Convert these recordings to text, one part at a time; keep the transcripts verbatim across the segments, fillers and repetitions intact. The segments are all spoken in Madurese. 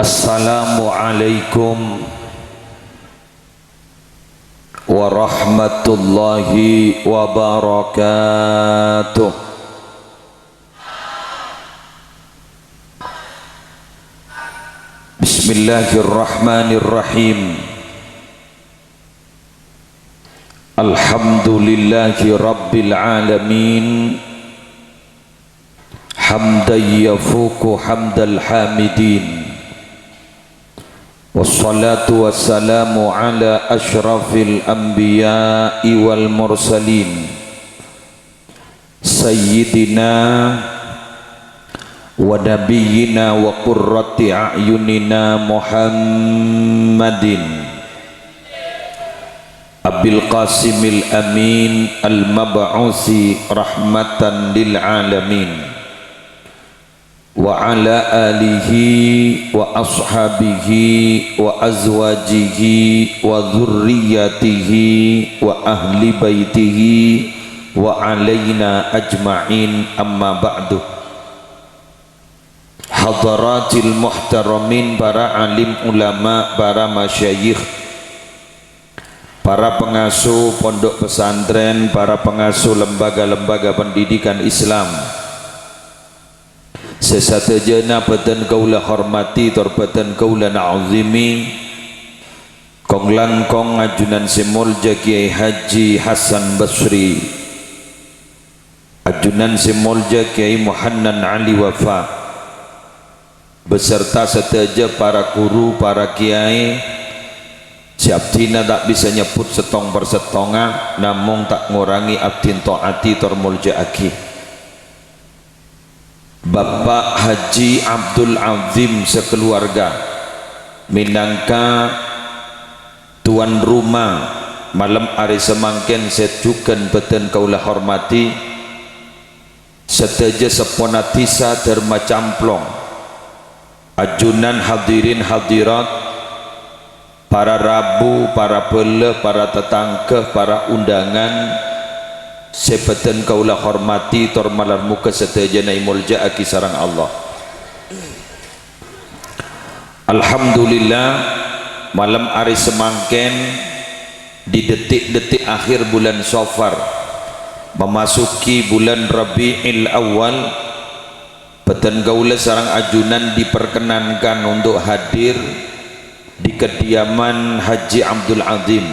Assalamualaikum warahmatullahi wabarakatuh. Bismillahirrahmanirrahim. Alhamdulillahi rabbil alamin. Hamdan yafuqu hamdal hamidin. Wassalatu wassalamu ala asyrafil anbiya'i wal mursalin. Sayyidina wa nabiyyina wa qurrati a'yunina Muhammadin Abil Qasimil Amin al-mab'usi rahmatan lil alamin, wa ala alihi wa ashabihi wa azwajihi wa dzurriyyatihi wa ahli baitihi wa alaina ajma'in, amma ba'du. Hadaratil muhtaramin, para alim ulama, para masyayikh, para pengasuh pondok pesantren, para pengasuh lembaga-lembaga pendidikan Islam sè sadhâjâna bâdhân kaulâ hormati tor bâdhân kaulâ na'zimi, kong-langkong ajunan sè molja Kiai Haji Hasan Basri, ajunan sè molja Kiai Muhannan Ali Wafa, beserta sadhâjâ para guru, para kiai, sè abdhina ta' bisa nyebbhut sèttong-persèttonga, namong ta' ngorangè abdhina ta'ati tor molja'aghi. Bapak Haji Abdul Azim sakaluwarga, mènangka tuan rumah malem arè samangkèn sè jhughân bâdhân kaulâ hormati, sadhâjâ seppona dhisa Dharma Camplong, ajunan hadirin hadirat, para rabu, para bhâlâ, para tatangghâ, para undangan sè bâdhân kaulâ hormati tor malar moghâ sadhâjâna èmolja'aghi sareng Allah. Alhamdulillah, malem arè samangkèn, di detik-detik akhir bulan Safar, memasuki bulan Rabiul Awal, bâdhân kaulâ sareng ajunan diperkenankan untuk hadir di kediaman Haji Abdul Azim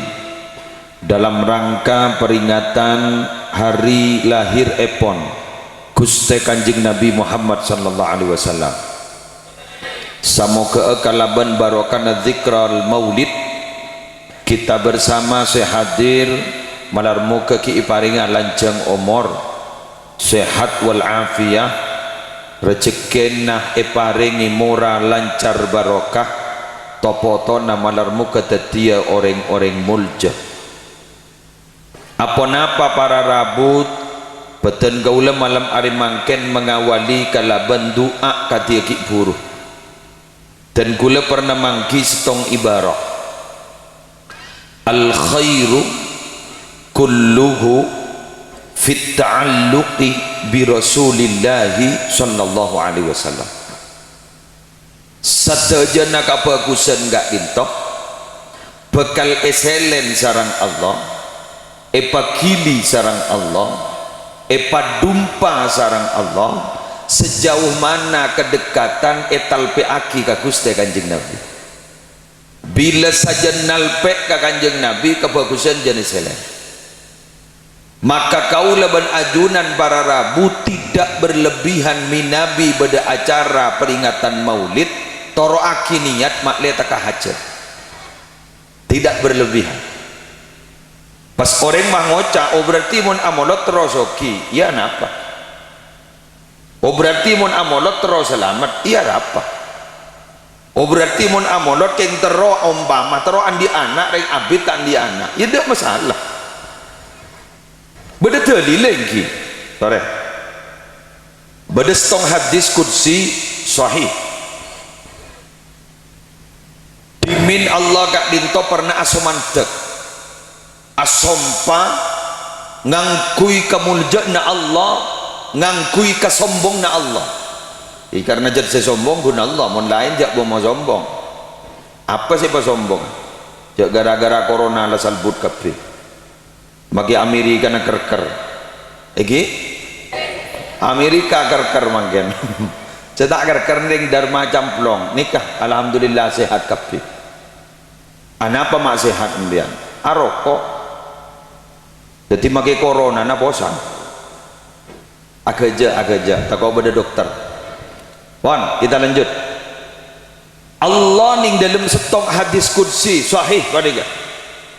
dalam rangka peringatan hari lahir èpon Ghustè Kanjeng Nabi Muhammad sallallahu alaihi wasallam. Samoghâ'â kalabân barokana dzikral maulid, kita bersama sè hadir malar moghâ ghi' èparènga lanjhâng omor, sehat wal afiyah, rejekkèna èparèngè mora lancar barokah, to-potona malar moghâ dhâddhiyâ orèng-orèng molja. Aponapa para rabu, bâdhân kaulâ malem arè mangkèn mangawali kalabân du'a kadhi aghi' buru. Dan kaulâ parna mangghi sèttong ibarat. Al khairu kulluhu fit ta'alluqi bi Rasulillahi sallallahu alaihi wasallam. Sadhâjâna kabhâghusân ka'dinto bhâkal èsèlèn sareng Allah, èpaghili sareng Allah, èpadhumpa sareng Allah, sajhâu mana kadhekkadhân ètalpè'aghi ka Ghustè Kanjeng Nabi. Bilâ sajân nalpè' ka Kanjeng Nabi, kabhâghusân jhâ' èsèlèn. Maka kaulâ bân ajunan para rabu tidak berlebihan mènabi bâdâ acara peringatan Maulid, toro'aghi niyat ma'lè tekka hajhât. Tidak berlebihan. Pas orèng mah ngoca', "Oh, berarti mon amolod terro soghi." Iyâ, napa? Oh, berarti mon amolod terro salamet. Iyâ, arapa? Oh, berarti mon amolod kèng terro, ompama terro andi' ana', rèng abit ta' andi' ana'. Iyâ, ta' masalah. Bâdâ dalil èngghi. Torè. Bâdâ sèttong hadis qudsi sahih. Dhimèn Allah ka'dinto parna asomandhâk, asompa ngangghuy kamoljâ'ânna Allah, ngangghuy kasombongnga Allah. Karana jhât sè sombong ghun Allah, mon laèn jhâ' bâ' masombong. Apa sè èpasombong? Jhâ' ghârâ-ghârâ corona la salbut kabbhi. Maghi Amerikana kèr-kèr. Èngghi? Amerika kèr-kèr mangkèn. Sè ta' kèr-kèr nèng Dharma Camplong. Nèka, alhamdulillah, sehat kabbhi. Anapa ma' sehat sampèyan? Aroko'. Dhâddhi maghi coronana posang. Aghâjâ', aghâjâ', tako' bâdâ dokter. Pon, kita lanjut. Allah nèng dâlem sèttong hadis qudsi sahih panèka.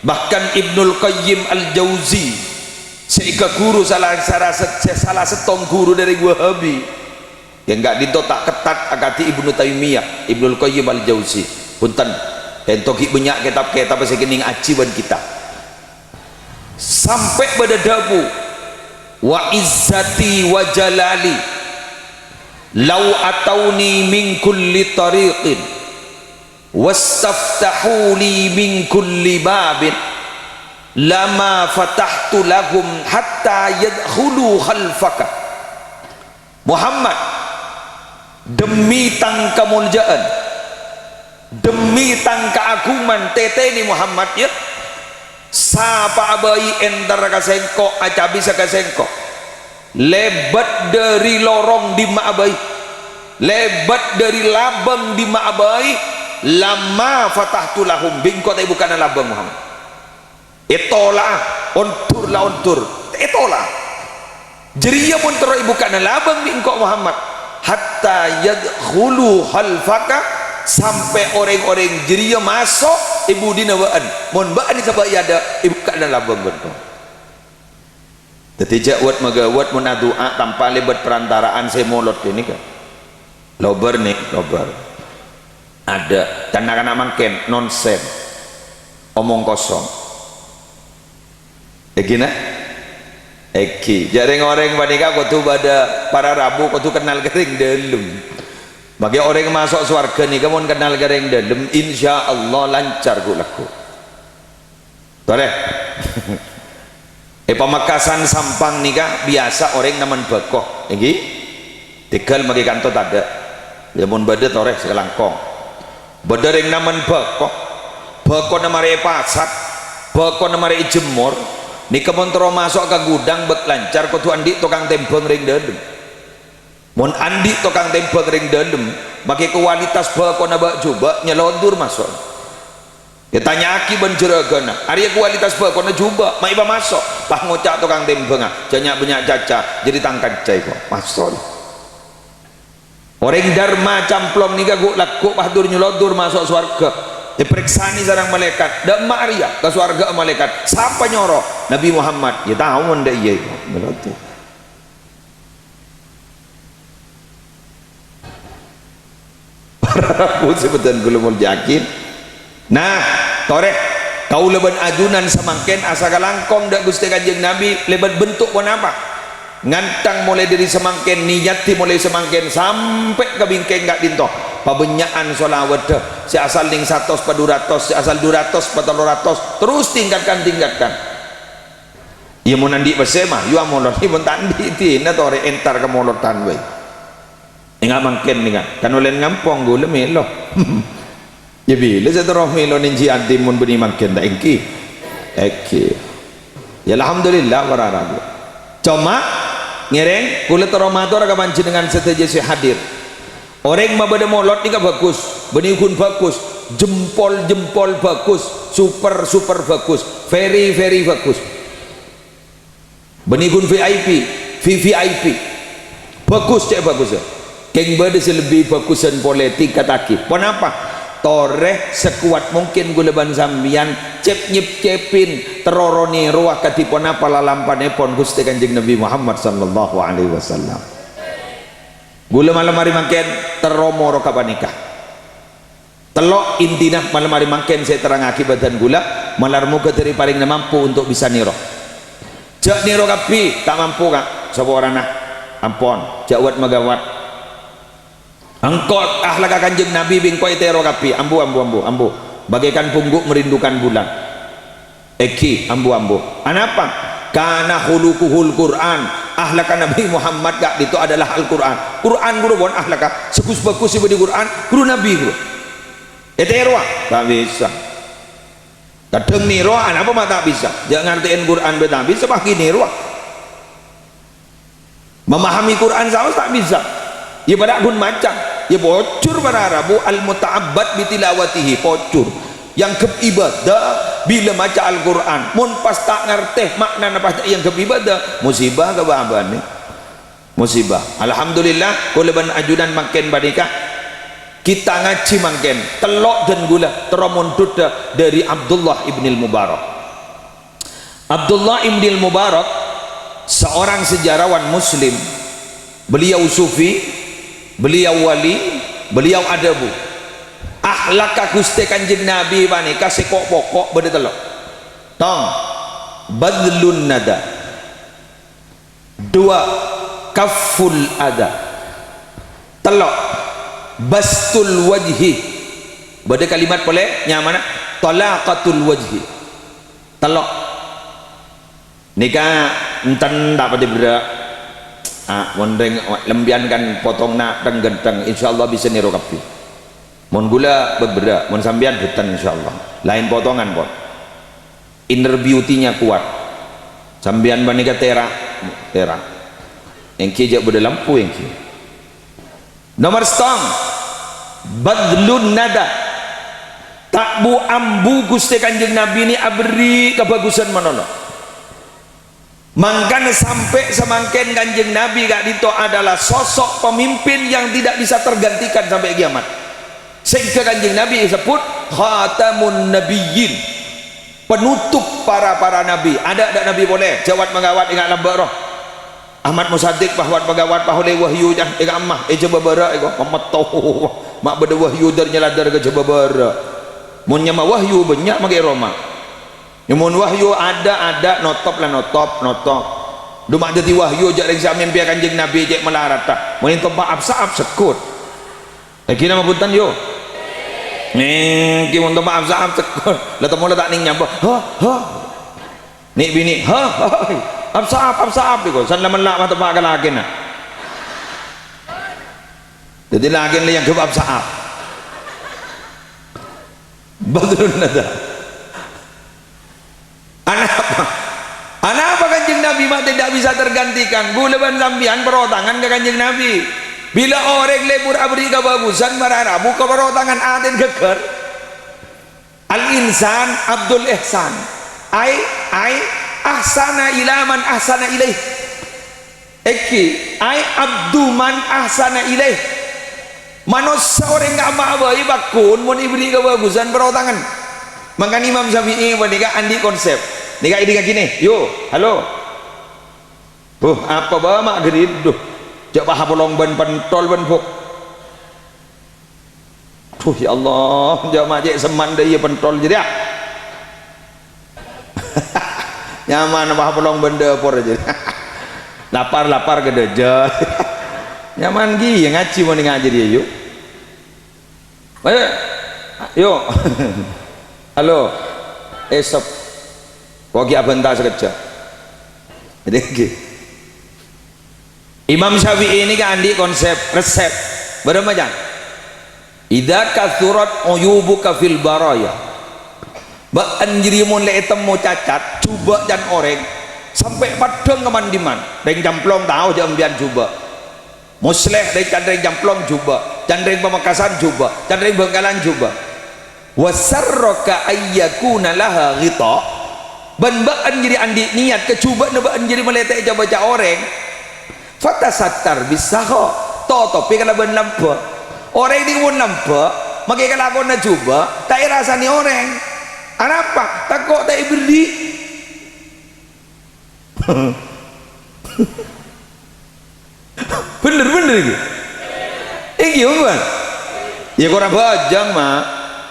Bahkan Ibnul Qayyim Al-Jauzi, sè èkaghuru sala, sala, sè sala sèttong ghuru dâri Wahabi, yang ka'dinto ta' kettat akadhi Ibnu Taimiyah, Ibnul Qayyim Al-Jauzi. Bhunten, ènto ghi' bânnya' kètab-kètab sè kennèng ajhi bân kita. Sampè' bâdâ dhâbu, "Wa izzati wa jalali, lau atauni min kulli tariqin, wastaftahu li min kulli babin, lama fatahtu lahum hatta yadkhulu khalfaka." Muhammad, demi tang kamolja'an, demi tang kaagungan, tètènè Muhammad, ya. Sapa'a bhâi èntar ka sèngko', acabisa ka sèngko'. Lèbât dâri lorong dimma'a bhâi, lèbât dâri labâng dimma'a bhâi, lama fatahtu lahum, bi' engko' ta' èbukka'ana labâng, Muhammad. Ètola'a, ondur la ondur, ètola'a. Jârèya mon terro èbukka'ana labâng bi' engko' Muhammad, "Hatta yadkhulu khalfaka," sampè' orèng-orèng jârèya maso' è budina bâ'ân. Mon bâ'ân èsabâ' è adâ', èbukka'ana labâng bân engko'. Dhâddhi jhâ' wât-maghâwât mon adu'a tanpa lèbât perantaraan sè molod ghânèka. Lobâr, nè, lobâr. Adâ', can na'-kana' mangkèn, nonsen. Omong kosong. Èngghi, na? Èngghi. Jhâ' rèng-orèng panèka kodhu padâ para rabu, kodhu kennal ka rèng dâlem. Maghi orèng maso' sowarghâ nèka mon kennal ka rèng dâlem, insyaallah lancar ghu'-lagghu'. Torè. È Pamekasan Sampang nèka biyasa orèng namen bhâko, èngghi? Tèghâl maghi kanto tadâ'. Ya, mon bâdâ torè sakalangkong. Bâdâ rèng namen bhâko. Bhâkona marè èpasat, bhâkona marè èjemmor. Nèka mon terro maso' ka gudhâng bâk lancar kodhu andi' tokang tèmbhâng rèng dâlem. Mon andi' tokang tèmbhâng rèng dâlem, maghi kualitas bhâkona bâ'-jhubâ' nyalondur maso'. Ètanya'aghi bân jhârâghânna, "Arèya kualitas bhâkona jhubâ', ma' èpamaso'?" Pas ngoca' tokang tèmbhângnga, "Jhâ' nya'-bânnya' caca, jârèya tang kanca èko." Maso'. Orèng Dharma Camplong nèka ghu'-lagghu' pas dur-nyalondur maso' sowarghâ. Èparèksanè sareng malaèkat, "Dâ' emma' arèya ka sowarghâ malaèkat? Sapa nyoro?" "Nabbhi Muhammad." "Ya, tao mon dâ' iyâ èko." Para rabu sè bhâdhân kaulâ molja'aghi. Nah, torè, kaulâ bân ajunan samangkèn asakalangkong dâ' Ghustè Kanjeng Nabbhi lèbât bentuk ponapa? Ngantang molaè dâri samangkèn, niyaddhi molaè samangkèn sampè' ka bingkèng ka'dinto. Pabânnya'an sholawadhâ, sè asal nèng satos pa dhu ratos, sè asal dhu ratos pa tello ratos, terros tingkatkan, tingkatkan. Iyâ, mon andi' pèssè, ma' yu amolod, mon ta' andi', dinah torè entar ka molodhân bhâi. Enga' mangkèn, enga'. Kan ollèna ngampong, ghulâ mèlo. Iyâ, bilâ sè terro mèlo nèng jiyâ andi' mon bânnè mangkèn, ta' èngghi? Èngghi. Iyâ, alhamdulillah, para rabu. Coma, ngèrèng, kaulâ terro mator ka panjhennengngan sadhâjâ sè hadir. Orèng mabâdâ molod nèka bhâghus, bânnè ghun bhâghus, jempol-jempol bhâghus, super-super bhâghus, very-very bhâghus. Bânnè ghun V I P, V V I P. Bhâghus, cè' bhâghus. Kèng bâdâ sè lebbi bhâghusân polè, tingkattaghi. Ponapa? Torè sakowat mungkin kaulâ bân sampèyan cep-nyepcepin, terro ro-nèrowa kadhi ponapa lalampanèpon Ghustè Kanjeng Nabbhi Muhammad sallallahu alaihi wasallam. Kaulâ malem arè mangkèn terro moro ka panèka. Tello' intina malem arè mangkèn sè èterrangngaghi bhâdhân kaulâ, malar moghâ dâri parèngna mampu untuk bisa nèro. Jhâ' nèro kabbhi, ta' mampu, Ka', saporana. Ampon, jhâ' wât-maghâwât. Engko' akhlakka Kanjeng Nabbhi bi' engko' ètèro kabbhi. Ambu, ambu, ambu, ambu. Bagaikan pungguk merindukan bulan. Èngghi, ambu-ambu. Anapa? Kana khuluquhul Qur'an. Ahlaka Nabi Muhammad ka'dinto adalah Al-Qur'an. Qur'an ghuru pon ahlaka, sè ghus-bhâghus sè bâdâ Qur'an, ghuru Nabi ghuru. Ètèrowa? Ta' bisa. Kadhâng nèrowa, anapa ma' ta' bisa? Jhâ' ngartè'è Qur'an bhâi ta' bisa, pas ghi' nèrowa. Memahami Qur'an saos ta' bisa. Iyâ padâ ghun maca. Iyâ pojhur para rabu al-muta'abbad bitilawatihi, pojhur. Èangghep ibadah bilâ maca Al-Qur'an. Mon pas ta' ngartè ma'nana pas èangghep ibadah, musibah ka bâbâna. Musibah. Alhamdulillah, kaulâ bân ajunan mangkèn panèka kita ngajhi mangkèn, tello' dân ghulâ terro mondhudhâ dâri Abdullah ibnil Mubarak. Abdullah ibnil Mubarak, seorang sejarawan muslim. Beliau sufi, beliau wali, beliau adhâbu, "Ahlaka Ghustè Kanjeng Nabi panèka sè ko'-poko' bâdâ tello'. Tong, badlun nada. Dua, kafful adha. Tello', bastul wajhi." Bâdâ kalimat polè nyamana talaqatul wajhi. Tello'. Nèka enten ta' patè berrâ'. Ah, mon rèng lambiyân kan potonganna thèng-ghânthèng, insyaallah bisa nèro kabbhi. Mon ghulâ bâbârâ', mon sampèyan bhunten insyaallah. Laèn potongan pon. Inner beauty-nya kuat. Sampèyan panèka tèra', tèra'. Èngghi jhâ' bâdâ lampu èngghi. Nomer sèttong, badlun nada. Ta' bu-ambu Ghustè Kanjeng Nabi nè aberri' kabhâghusân malolo. Mangkana sampè' samangkèn Kanjeng Nabi ka'dinto adalah sosok pemimpin yang tidak bisa tergantikan sampai kiamat. Sehingga Kanjeng Nabi èsebbhut khatamun nabiyyin, penutup para-para nabi. Adâ' dâ' nabi polè, jâwât manggâwât ènga' lambâ' rowa. Ahmad Musaddiq, pahwat pagawat, pahole wahyu, cah, ènga' emma, è Jhâbâ Bârâ', èko, mametto. Ma' bâdâ wahyu dâr-nyalèdâr ka Jhâbâ Bârâ'. Mon nyama wahyu bânnya' makè roma. Yâ, mon wahyu adâ', adâ', notop la notop, notop. Dhu ma' dhâddhi wahyu jhâ' rèng sè amèmpèya Kanjeng Nabi cè' malaradhâ. Mon èntompa' ap-saap, segghut. Èngghi napa bhunten, yo? Nèngghi mon èntompa' ap-saap, segghut. La temmo la ta' nèng nyampo. Ha, ha. Nè'-binè', ha, ha, ha. Ap-saap, ap-saap, èko. San la mella' matempa' ka lakèna. Dhâddhi lakèna la èangghep ap-saap. Badrun nada. Anapa? Anapa Kanjeng Nabi ma' tidak bisa tergantikan? Ghulâ bân sampèyan parro tangan ka Kanjeng Nabi. Bilâ orèng lebur aberri' kabhâghusân, mara rabu ka parro tangan, atèn ghâggâr. Al-insan Abdul Ihsan. Ai, ai, ahsana ila man ahsana ilaih. Èngghi, ai abdu man ahsana ilaih. Manossa orèng ka'emma'a bhâi pagghun mon èberri' kabhâghusân parro tangan. Mangkana Imam Syafi'i panèka andi' konsep. Nèka èdingngaghi nè, yo, halo. Huh, apa bâ' ma' ghâridhu? Jhâ' pas apolong bân pentol bân bok. Duh, ya Allah, jhâ' ma' cè' semman dâ' iyâ pentol jârèya. Nyaman pas apolong bân dâpor jârèya. Lapar-lapar ka dâjâ. Nyaman ghi ngajhi mon ngajhi dâ' iyâ, yu. Ayo. Yo. Halo. Èsep. Kok ghi' abhânta sakejjhâ'. Jadi, ghi. Imam Syafi'i nèka andi' konsep, resep. Bârâmma, Cang? "Idza katsurat uyubuka fil baraya." Bâ'na jârèya mon la ètemmo cacat, jhubâ' can orèng, sampè' paddhâng ka man-dimman. Rèng Camplong tao jhâ' sampèyan jhubâ'. Musleh rèng can rèng Camplong jhubâ', can rèng Pamekasan jhubâ', can rèng Bhângkalan jhubâ'. "Wa sarraka ayyakuna laha ghita." Bân bâ'na jârèya andi' niyat ka jhubâ'na bâ'na jârèya malè ta' èca-baca orèng. "Fatasattar bis sakha." Totobhi kalabân lambâ'. Orèng nèko mon lambâ', makè kalakowanna jhubâ', ta' èrasanè orèng. Anapa? Tako' ta' èberri'. Bhender, bhender iki. Iki, Bang. Ya, kora bhâjâng, Ma'.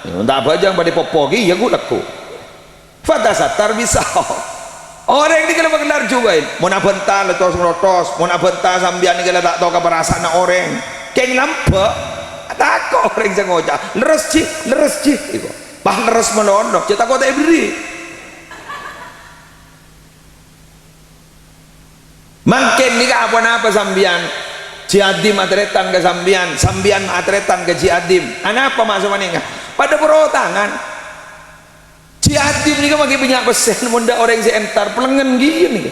Ya, mon ta' bhâjâng, padâ popo iki, ya, ghu-, lagghu'. Fatasattar bisa. Orèng nèka la bhâkal arjuwâin. Mon abhânta la tos-ngotos, mon abhânta sampèyan nèka la ta' tao ka parasaanna orèng. Kèng lambâ', tako' orèng sè ngoca', "Lerres, Ji, lerres, Ji." Iko. Pas lerres malolo, jhâ' tako' ta' èberri'. Mangkèn Ponapa sampèyan? Ji Adim ataretan ka sampèyan, sampèyan ataretan ka Ji Adim. Anapa ma' sapanèka? Padâ parotangan. Ji Adim nèka maghi bânnya' pèssèna, mon tadâ' orèng sè entar, pelengngen kèya nèka.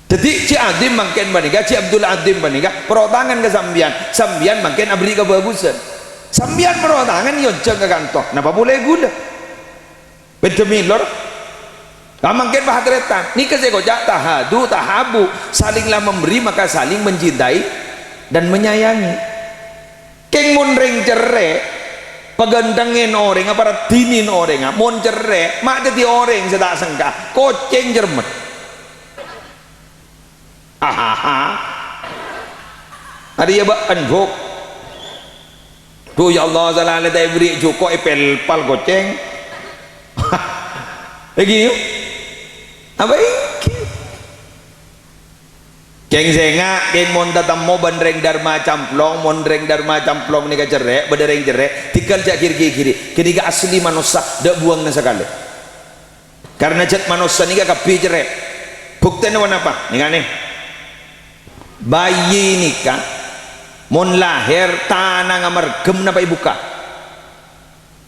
Dhâddhi, Ji Adim mangkèn panèka, Ji Abdul Adim panèka, parotangan ka sampèyan, sampèyan mangkèn aberri' kabhâghusân. Sampèyan parotangan, èyonjhâng ka kanto, napa polè ghulâ? Bhidhâ milor. Lah mangkèn pahataretan. Nèka sè èkoca' tahadu, tahabu. Salinglah memberi, maka saling mencintai dan menyayangi. Kèng mon rèng cerrè', paghântengngè orèngnga, paraddhinè orèngnga. Mon cerrè', ma' dhâddhi orèng sè ta' sengka. Kocèng cermet. Hahaha. Arèya bâ'en, Bu'. Dhu, ya Allah, salalè ta' èberri' jhuko', èpèlpal kocèng. Èngghi, yâ? Apa èngghi? Kèng sènga', kèng mon tatemmo bân rèng Dharma Camplong, mon rèng Dharma Camplong nèka cerrè', bâdâ rèng cerrè', tèngghâl jhâ' gir-gigiri. Ghânèka asli manossa, tadâ' buwângnga sakalè. Karna jhât manossa nèka kabbhi cerrè'. Buktèna ponapa? Nènga'è. Bayi nèka mon lahèr tanangnga mèrghâm napa èbukka'?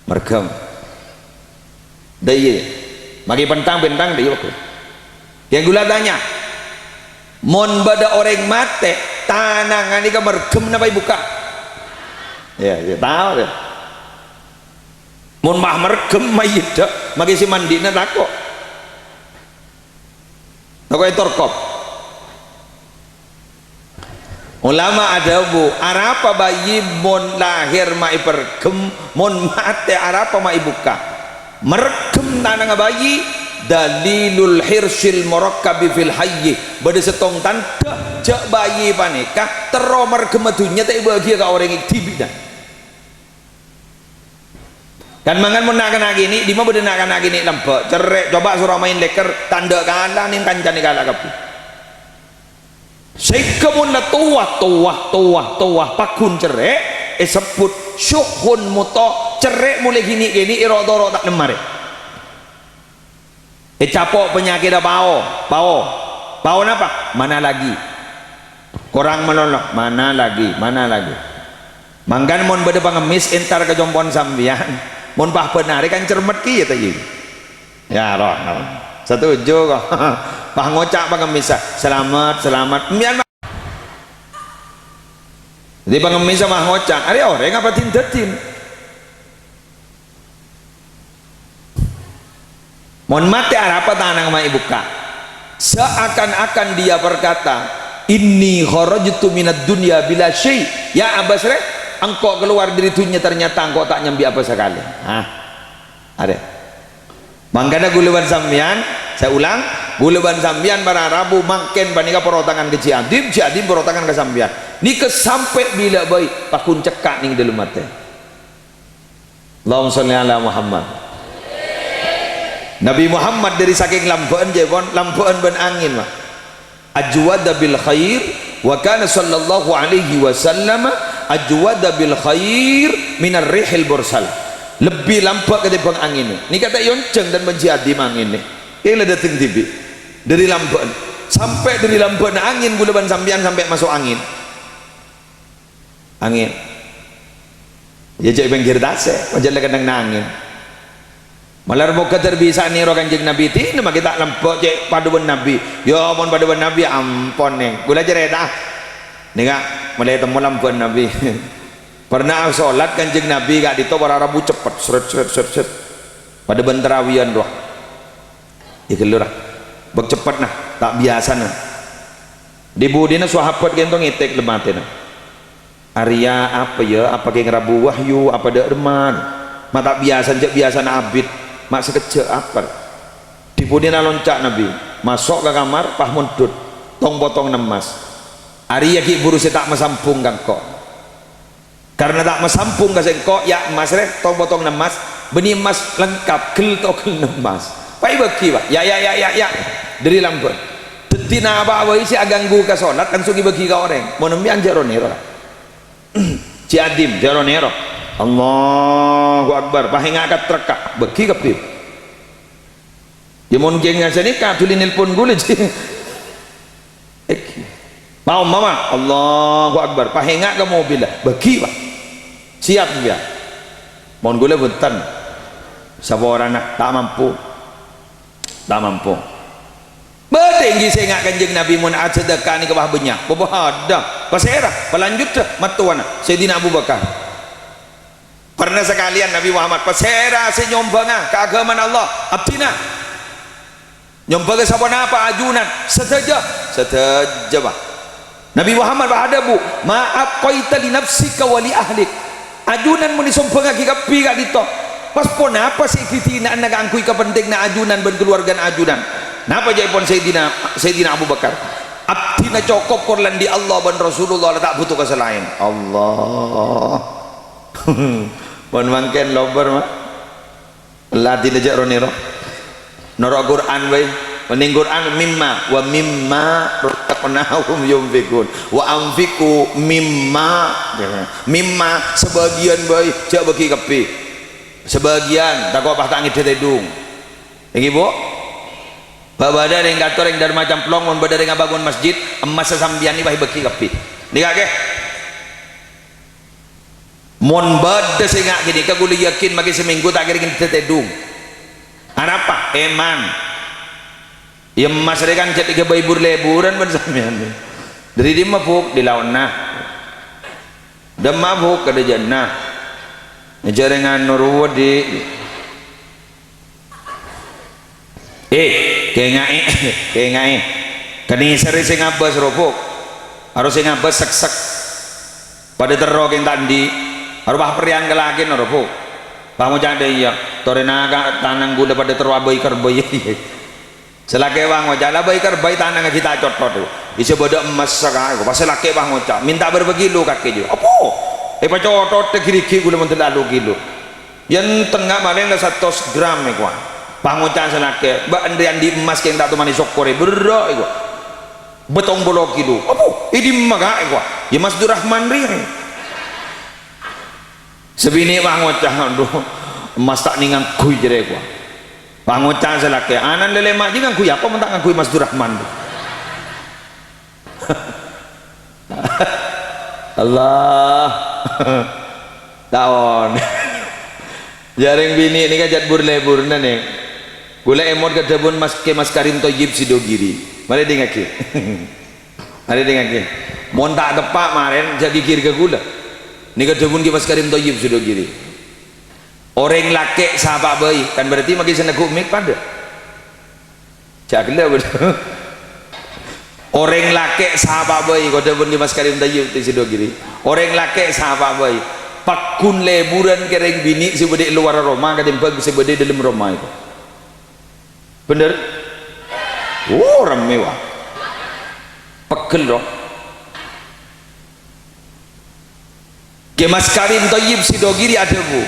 Mèrghâm. Dâ' iyâ. Maghi pentang-pentang dâ' iyâ, Pak. Yang ghulâ tanya, mon bâdâ orèng matè, tanangnga nèka mèrghâm napa èbukka'? Ya, ya, tao, ya. Mon ma' mèrghâm mayyidda, maghi sè mandi'na tako'. Tako' ètorkop. Ulama adhâbu, arapa bayi mon lahèr ma' èpèrghâm, mon matè arapa ma' èbukka'? Mèrghâm tanangnga bayi, dalilul hirsil murakkabi fil hayyi. Bâdâ sèttong tandhâ jhâ' bayi panèka terro mèrghâmma dhunnya ta' èbâghiyâ ka orèng dhibi'na. Kan mangkana mon na'-kana' kènè', dimma bâdâ na'-kana' kènè' lambâ', cerrè', coba soro maèn lèkèr, tandhâ kala nèng kancana kala kabbhi. Sèngghâ mon la towa, towa, towa, towa, pagghun cerrè', èsebbhut syuhun muta, cerrè' molaè ghi' nè'-kènè' èro'-toro' ta' nemmarè. Ècapo' panyakèdhâ pao, pao. Pao napa? Mana lagi. Korang malolo, mana lagi, mana lagi. Mangkana mon bâdâ pangemmès entar ka compo'na sampèyan, mon pas bân arè kan cermet kèya ta' iyâ? Ya, roh, roh. Setuju kok. Pas ngoca' pangemmessa, "Selamat, selamat." Empiyan, dhâddhi pangemmessa pas ngoca', "Arè orèng apa din-dâddin?" Mon matè arapa tanang ma' èbukka'? Seakan-akan dia berkata, "Inni kharajtu minad dunya bila syai'." Ya Abbas rè, engko' kalowar dâri dhunnya ternyata engko' ta' nyambi apa sakalè. Hah. Arè. Mangkana ghulâ bân sampèyan, saya ulang, ghulâ bân sampèyan para rabu mangkèn panèka parotangan ka Ji Adim, Ji Adim parotangan ka sampèyan. Nèka sampè' bilâ bhâi, pagghun cekka' nèng dâlem atè. Allahumma sholli ala Muhammad. Nabi Muhammad dâri sakèng lambâ'ân, jâ' pon, lambâ'ân bân angèn, Pak. Ajwada bil khair, wa kana sallallahu alaihi wasallam ajwada bil khair minar rihil mursal. Lebbi lambâ' katèmbhâng angèn. Nèka ta' èyonjhâng dân bân Ji Adim angèn nè. Kèng la dâteng dhibi'. Dâri lambâ'ân. Sampè' dâri lambâ'na angèn ghulâ bân sampèyan sampè' maso' angèn. Angèn. Iyâ, cè' pèngghir tasè', pajhât la kennengnganna angèn. Malar moghâ dâr bisa nèro Kanjeng Nabi, dinah maghi ta' lambâ' cè' padâ bân Nabi. Iyâ, mon padâ bân Nabi, ampon, nèng. Ghulâ carèta. Nèka, molaè temmo lambâ'ân Nabi. Pernah asolat Kanjeng Nabi ka'dinto para rabu ceppet, sret, sret, sret, sret. Padâ bân tarawiyan rowa. Iyâ ghâllu ra. Bâk ceppet, nah, ta' biyasana. Di-budina sahabat kènto ngètèk lem atèna. "Arèya apa, yâ? Apa kèng rabu wahyu? Apa dâ' remman? Ma' ta' biyasana, jhâ' biyasana abit. Ma' sakejjhâ' apa?" Di-budina lonca' Nabi. Maso' ka kamar, pas mondhut. Tong-potong emmas. "Arèya ghi' buru sè ta' masambhung ka engko'." Karna ta' masambhung ka sèngko', ya emmas rè, tong-potong emmas, bânnè emmas lengkap, ghel-toghelna emmas. Pas èbâghi, Pak. Ya, ya, ya, ya, ya. Dâri lambâ'. Dhâddhi napa bhâi sè aghânggu ka solat, langsung èbâghi ka orèng. Mon empiyan jhâ' ro-nèro, ra. Ji Adim, jhâ' ro-nèro. Allahu Akbar. Pas ènga' ka trek, Kak. Bâghi kabbhi. Ya mon kèng ngajhâni kaduli nelpon ghulâ, Ji. Ma'mum, Allahu Akbar, pas enga' ka mobilla, bâgi, Pak. Siap, ya. Mon ghulâ bhunten. Saporana, ta' mampu. Ta' mampu. Bâdâ ènggi sè enga' Kanjeng Nabi mon asadhâka nèka pas bânnya'. Bâbâ hadâ. Pasèra, palanjutdhâ, mattowana, Sayyidina Abu Bakar. Pernah sakalèyan Nabi Muhammad, "Pasèra sè nyombhângnga ka aghâmana Allah?" "Abdhina." "Nyombhângnga saponapa?" "Ajunan." "Sadhâjâ?" "Sadhâjâ, Pak." Nabi Muhammad pas adhâbu, "Ma abqaita li nafsika wa li ahlik." Ajunan mon èsombhângaghi kabbhi ka'dinto. Pas ponapa sè èdhina'ana kaangghuy kapentinganna ajunan bân kalowargana ajunan? Napa ca'èpon Sayyidina, Sayyidina Abu Bakar? "Abdhina cokop kor lan dhi' Allah bân Rasulullah, la ta' bhuto ka sè laèn." Allah. Mon mangkèn lobâr, Ma'. Ladina jhâ' ro-nèro. Noro' Qur'an bhâi. Mending Qur'an, "Mimma, wa mimma razaqnahum yunfiqun. Wa anfiqu mimma." Mimma, sabâgiyân bhâi, jhâ' bâgi kabbhi. Sabâgiyân, tako' pas ta' ngèdhâ tèdung. Ènggi, Bu'? Bâ-, bâdâ rèng kantor, rèng Dharma Camplong, mon bâdâ rèng abângon masjid, emmas sasampèyan nèka pas èbâgi kabbhi. Nèka, ghi. Mon bâdâ sè nga' ghânèka, ghulâ yakin makè samènggu ta' kèra ngèdhâ tèdung. Arapa? Èman. Yâ, emmas rè kan jhât èghâbây bur-lèburân bân sampèyan. Dâri dimma, Bu'? Dâri laonna. Dimma, Bu'? Ka dâjâna. Jhâ' rèng anu rowa, Dhi'. Eh, kèngaè, kèngaè. Kanèserrè sè ngabâs rowa, Bu'. Aro sè ngabâs sèksèk. Padâ terro kèng ta' andi'. Aro pas pèrèyan ka lakèna rowa, Bu'. Pas ngoca' dâ' iyâ, "Torè naka' tanang ghulâ padâ terro abâi-karbâi." Sè lakè' pas ngoca', "La bâi-karbâi tanangnga ghi' ta' cottot." Bisa bâdâ emmas saka', pas sè lakè' pas ngoca', "Mènta bârâmpa kilo kakè jiyâ?" "Apa? Èpacottot ghi-righi ghulâ mon tellâ polo kilo." Yâ, tengnga' malèng la satos gram èkowa. Pas ngoca' sè lakè', "Bâ' andi'-andi' emmas kèng ta' tomanè sokkorè, berrâ' èkowa. Bâtong polo kilo." "Apo? È dimma, Ka'?" èkowa. "Yâ, Mas Durrahman rèya." Sè binè' pas ngoca', "Adhu, emmas ta' nèng ngangghuy," jârèya èkowa. Pas ngoca' sè lakè', "Ana'na lèma' jiyâ ngangghuy apa mon ta' ngangghuy Mas Durrahman?" Allah. Taon. Jhâ' rèng binè' nèka jhât bur-lèburna, nèng. Ghulâ èmot ka dhâbuna Mas, Kè Mas Karim Thoyyib Sidogiri. Marè dingngaghi. Marè dingngaghi. Mon ta' teppa' marèn, jhâ' ghighir ka ghulâ. Nèka dhâbuna Kè Mas Karim Thoyyib Sidogiri. Orèng lakè' sapa bhâi, kan berarti makè sè neggu' mik padâ. Jhâ' ghellâ', bhender. Orèng lakè' sapa bhâi, kodâ bân Kè Mas Karim Thoyyib è Sidogiri. Orèng lakè' sapa bhâi, pagghun lèburân ka rèng binè' sè bâdâ è lowar roma katèmbhâng sè bâdâ è dâlem roma èko. Bhender? Oh, rammè, wa. Pegghel, ro. Kè Mas Karim Thoyyib Sidogiri adhâbu,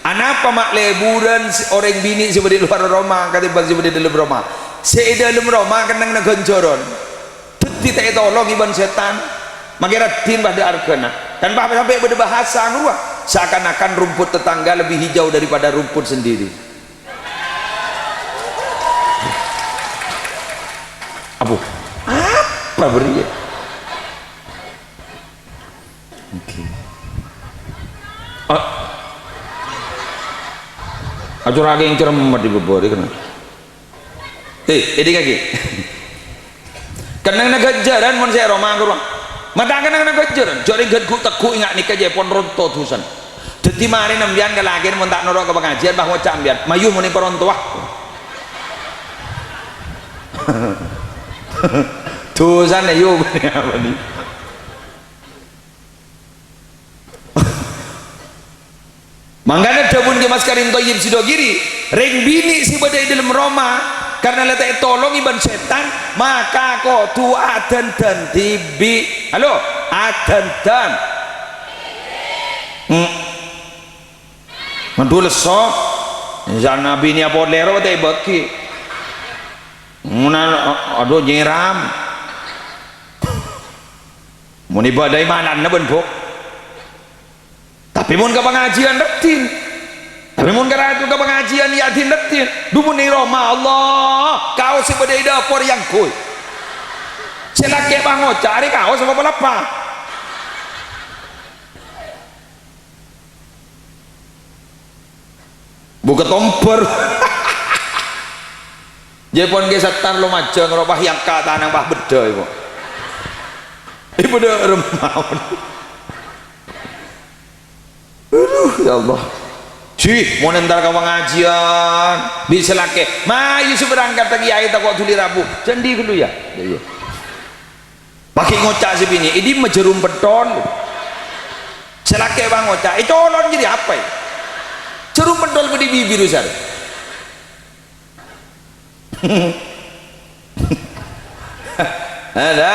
"Anapa ma' lèburân sè orèng binè' sè bâdâ è lowar roma katèmbhâng sè bâdâ è dâlem roma? Sè è dâlem roma kennengnganna ghânjhârân, dhâddhi ta' ètolongè bân sètan. Makè raddhin padâ arghâna. Kan pa-, sampè' bâdâ bhâsa ngono, 'Seakan-akan rumput tetangga lebih hijau daripada rumput sendiri.'" Abu, apa bâriyâ? Oke. Ah. Acorake yang cermet di bebari kena. Eh, ini kaki. Kennengnganna ghânjhârân mon sè è roma ghuru. Ma' ta' kennengnganna ghânjhârân, jhâ' rèng ghân ghu'-tegghu' enga' nèka jhâ' pon ronto dhusana. Dhâddhi marè sampèyan ka lakèna mon ta' noro' ka pangajiân, pas ngoca' sampèyan, "Mayu muni pon ronto, wah." Dhusana, yu, apa ni? Mangkana dhâbuna Kè Mas Karim Thoyyib Sidogiri, rèng binè' sè bâdâ è dâlem roma, karna la ta' ètolongè bân sètan, maka kodhu adhândhân dhibi'. Halo, adhândhân. Hmm. Mandhu lesso. Jhâ' binè' apa lèro ta' èbâghi. Muna, adhu, nyèram. Mon ibâdâ è malana bân, Bu'. Tapè mon ka pangajiân raddhin. Tapè mon ka rato ka pangajiân yâ raddhin raddhin. Dhu mon è roma, Allah, kaos sè bâdâ è dâpor èangghuy. Sè lakè' pangoca', arè kaos apa palebba? Buka tombor. Jâ' pon ghi' settar lo majâng, ropa yangka tanang pas beddhâ, Ibu. Ibu dâ' remmaon. Aduh, ya Allah. Jih, mon entar ka pangajiân, bi' sè lakè', "Mayu sè berangkat ka kiyaè tako' dhuli rabu." Candhi ghâllu, ya? Ya, iya. Paghi' ngoca' sè binè', "È dimma jhârum pentol?" Sè lakè' pangoca', "È colon jârèya apa, è?" Jhârum pentol bâdâ è bibir, Ustaz. Ada.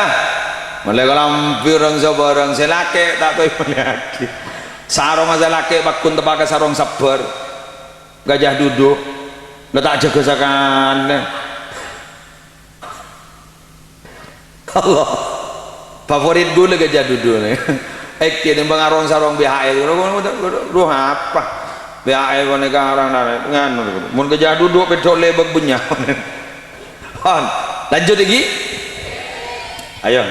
Molaè kalambhi orèng sabârâng, sè lakè' ta' toy molèyaghi. Sarongnga sè lakè' pagghun teppa' ka sarong sabbhâr. Gajah duduk. La ta' jâgâ sakalè. Allah. Favorit ghulâ gajah duduk nè. Èkè tèmbhâng arong-sarong B H L. Duh, apa? B H L panèka arang-arang nganu. Mon gajah duduk pèdhok lèbâk bânnya'. Pon. Lanjut lagi. Ayo.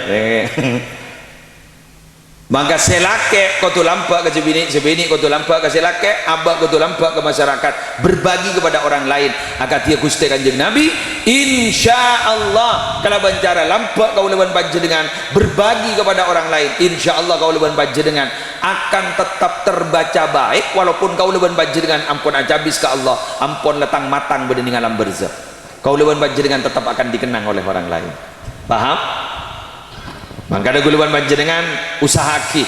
Mangka sè lakè' kodhu lambâ' ka sè binè', sè binè' kodhu lambâ' ka sè lakè', abâ' kodhu lambâ' ka masyarakat, berbagi kepada orang lain. Akadhi Ghustè Kanjeng Nabi, "Insyaallah, kalabân cara lambâ' kaulâ bân panjhennengngan, berbagi kepada orang lain, insyaallah kaulâ bân panjhennengngan akan tetap terbaca baik, walaupun kaulâ bân panjhennengngan ampon acabis ka Allah, ampon lètang-matang bâdâ nèng alam barzakh." Kaulâ bân panjhennengngan tetap akan dikenang oleh orang lain. Paham? Mangkana kaulâ bân panjhennengngan usaha'aghi.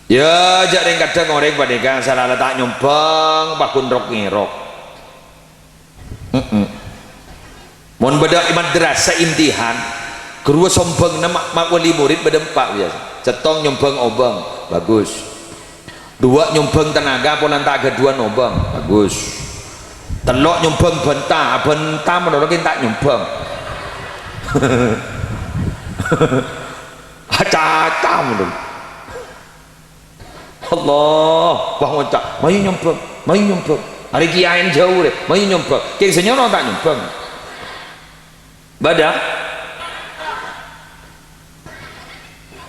Ya, jhâ' rèng kadhâng orèng panèka sala la ta' nyombhâng, pagghun rok-ngèrok. Heeh. Mon bâdâ è madrasah imtihan, ghuruwâ sombhângnga ma', ma' wali murid bâdâ empa' biyasa. Sèttong nyombhâng obâng, bagus. Duwâ' nyombhâng tenaga polana ta' ghâdhuwân obâng. Bagus. Tello' nyombhâng bânta, abânta malolo kèng ta' nyombhâng. Acaca malolo. Allah, wah ngoca', "Mayu nyombhâng, mayu nyombhâng." Arè kiyaèna jhâu rè, "Mayu nyombhâng." Kèng sè nyoro ta' nyombhâng. Bâdâ?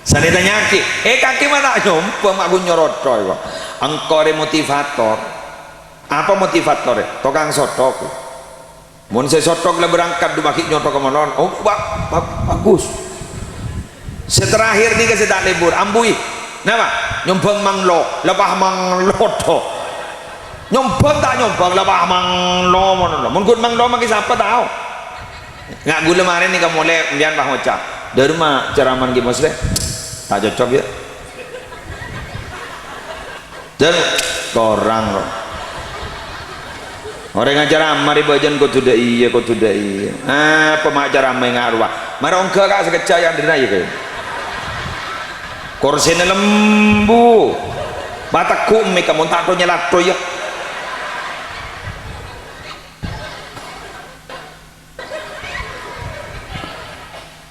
Sanè tanya'aghi, "Eh, kakè ma' ta' nyombhâng, ma' ghun nyoro toy, kok." Engko' rè motivator. Apa motivatorè? Tokang sothok. Mon sè sothok la berangkat, du paghi' nyothok ka malolo. Oh, ba-, ba-, bagus. Sè terakhir nèka sè ta' lebur, ambuwi. Napa? Nyombhâng manglo, la pas manglo to. Nyombhâng ta' nyombhâng, la pas manglo malolo. Mon ghun manglo, mangkè sapa tao? Nga' ghulâ marèna nèka molè, mbiyan pas ngoca', "Dârma ceramah Ki Musleh, ta' cocok, ya." Dan korang, loh. Orèng acara amar bâjâna kodhu dâ' iyâ, kodhu dâ' iyâ. Apa ma' acara amar nga' rowa? Mara ongghâ ka' sakejjhâ' ya, Andrina, ya, kaè. Korsèna lembu. Pategghu' mè' ka mon ta' to nyalato, ya.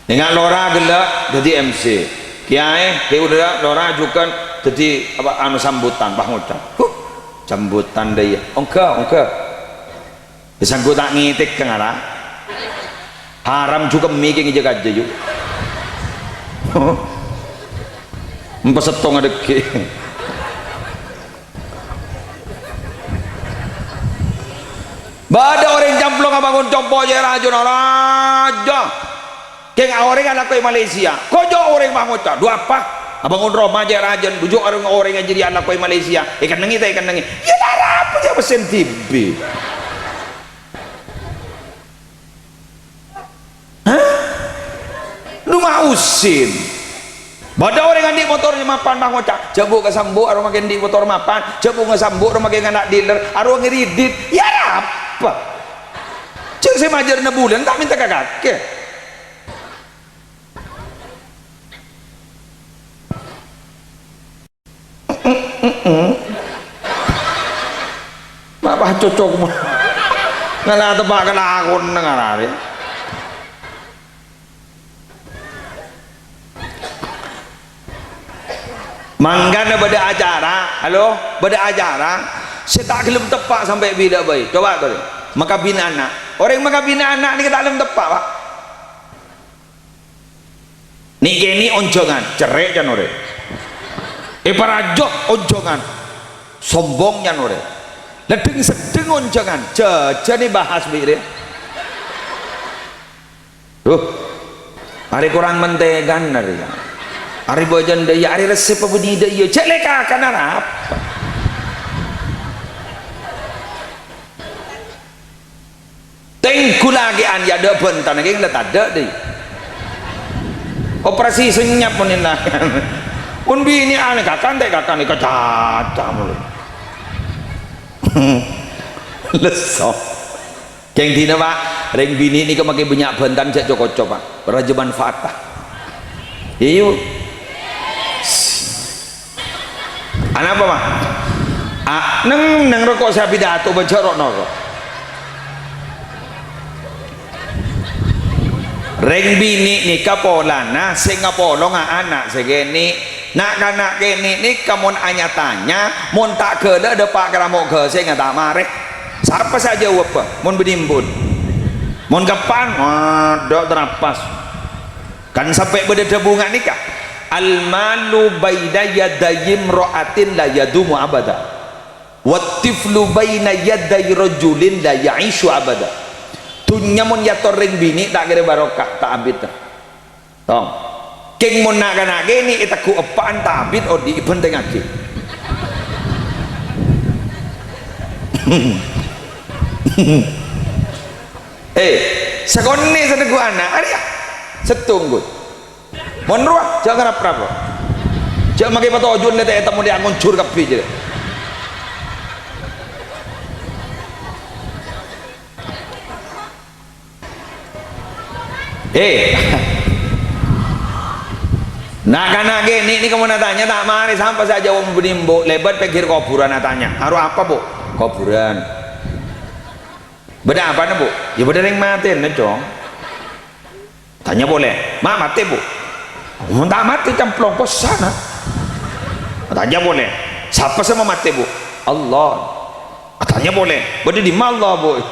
Nènga' lora ghellâ' dhâddhi M C. Kèyaè, kè udara lora jhughân dhâddhi apa, anu, sambutan, wah, ngoca'. Huh, sambutan dâ' iyâ. Ongghâ, ongghâ. Wis angghu ta' ngètèk ka ngara. Haram jhughân mè' kè ngèjâ kajâ, yu. Empa' sèttong adheggi'. Bâdâ orèng camplong abângon compo' cè' rajâna, rajâ. Kèng orèng alako è Malaysia. Kojjhâ' orèng pangoca', "Dhu apa? Abângon roma cè' rajâna, bhuju' orèng-orèng jârèya alako è Malaysia. Èkennengngè ta' èkennengngè?" Iyâ, la rabu jâ' pèssèna dhibi'. Hah? Lu ma' usin. Bâdâ orèng andi' motor jâ' mapan, pangoca', "Jhâ' bu' ka Sambu', arowa makè andi' motor mapan. Jhâ' bu' ka Sambu', arowa makè ngana' dealer, arowa ngèdit." Iyâ, apa? Jhâ' sè majârna bulân ta' mènta ka kakè. Ma' pas cocok. Ngala teppa' kalakon nang arè. Mangkana bâdâ acara, halo, bâdâ acara, sè ta' ghellem teppa' sampè' bilâ bhâi. Coba to, makabin ana'. Orèng makabin ana' nèka ta' ghellem teppa', Pak. Nè'-kènè' onjhângan, cerrè' can orèng. Èparajâ onjhângan, sombong can orèng. La dhâng-seddhâng onjhângan, jhâjhân èbahas bi' rèya. Duh, arè korang mentengan arè. Arè bâjâna dâ' iyâ, arè resep apa bânnè dâ' iyâ, jhâ' lè-kakana rapa. Tèngghu lakè'an iyâ dâ' bhântana kèng la tadâ' dâ' iyâ. Operasi senyap mon ènna'. Mon binè'an kakan ta' kakan èkacaca molo. Lesso. Kèng dinah, Pak, rèng binè' nèka makè bânnya' bhântan jhâ' co-koco, Pak. Raja manfaat, Pak. Iyâ, Bu. Anapa, Pak? A, neng, neng roko' sè apidato bâjâ ro'-noro'. Rèng binè' nèka polana sè ngapolonga ana' sè kènè'. Na'-kana' kènè' nèka mon anya-tanya, mon ta' ghellâ' dâpa' ka ramo' ghâsèngnga ta' marè. Sapa sè ajâwâbbhâ mon bânnè embu'en? Mon keppa'an, adâ' tarapas. Kan sampè' bâdâ dhâbu nga' nèka, "Al-malu baina yadayimra'atin la yadumu abada. Wat-tiflu baina yaday rajulin la ya'isyu abada." Dhunnya mon èyator rèng binè' ta' kèra barokah, ta' abit. Tong. Kèng mon na'-kana' kènè' ètegghu' eppa'an ta' abit odi' èbhântèngngaghi. Eh, sakonè' sè tegghu' ana', arèya. Sèttong, Gus. Mon rowa, jhâ' ngarap-rap. Jhâ' makè patoju'na ta' ètemmo dâ' ngonjhur kabbhi, jârèya. Eh. Na'-kana' kènè' nèka mon atanya ta' marè, sampè' sè ajâwâb bânnè embu', lèbât pènggir kobhurân atanya. "Aro apa, Bu'?" "Kobhurân." "Bâdâ apana, Bu'?" "Yâ bâdâ rèng matèna, Cong." Tanya polè, "Ma' matè, Bu'?" "Mon ta' matè, camplong, posana." Tanya polè, "Sapa sè mamatè, Bu'?" "Allah." Tanya polè, "Bâdâ è dimma Allah, Bu'?"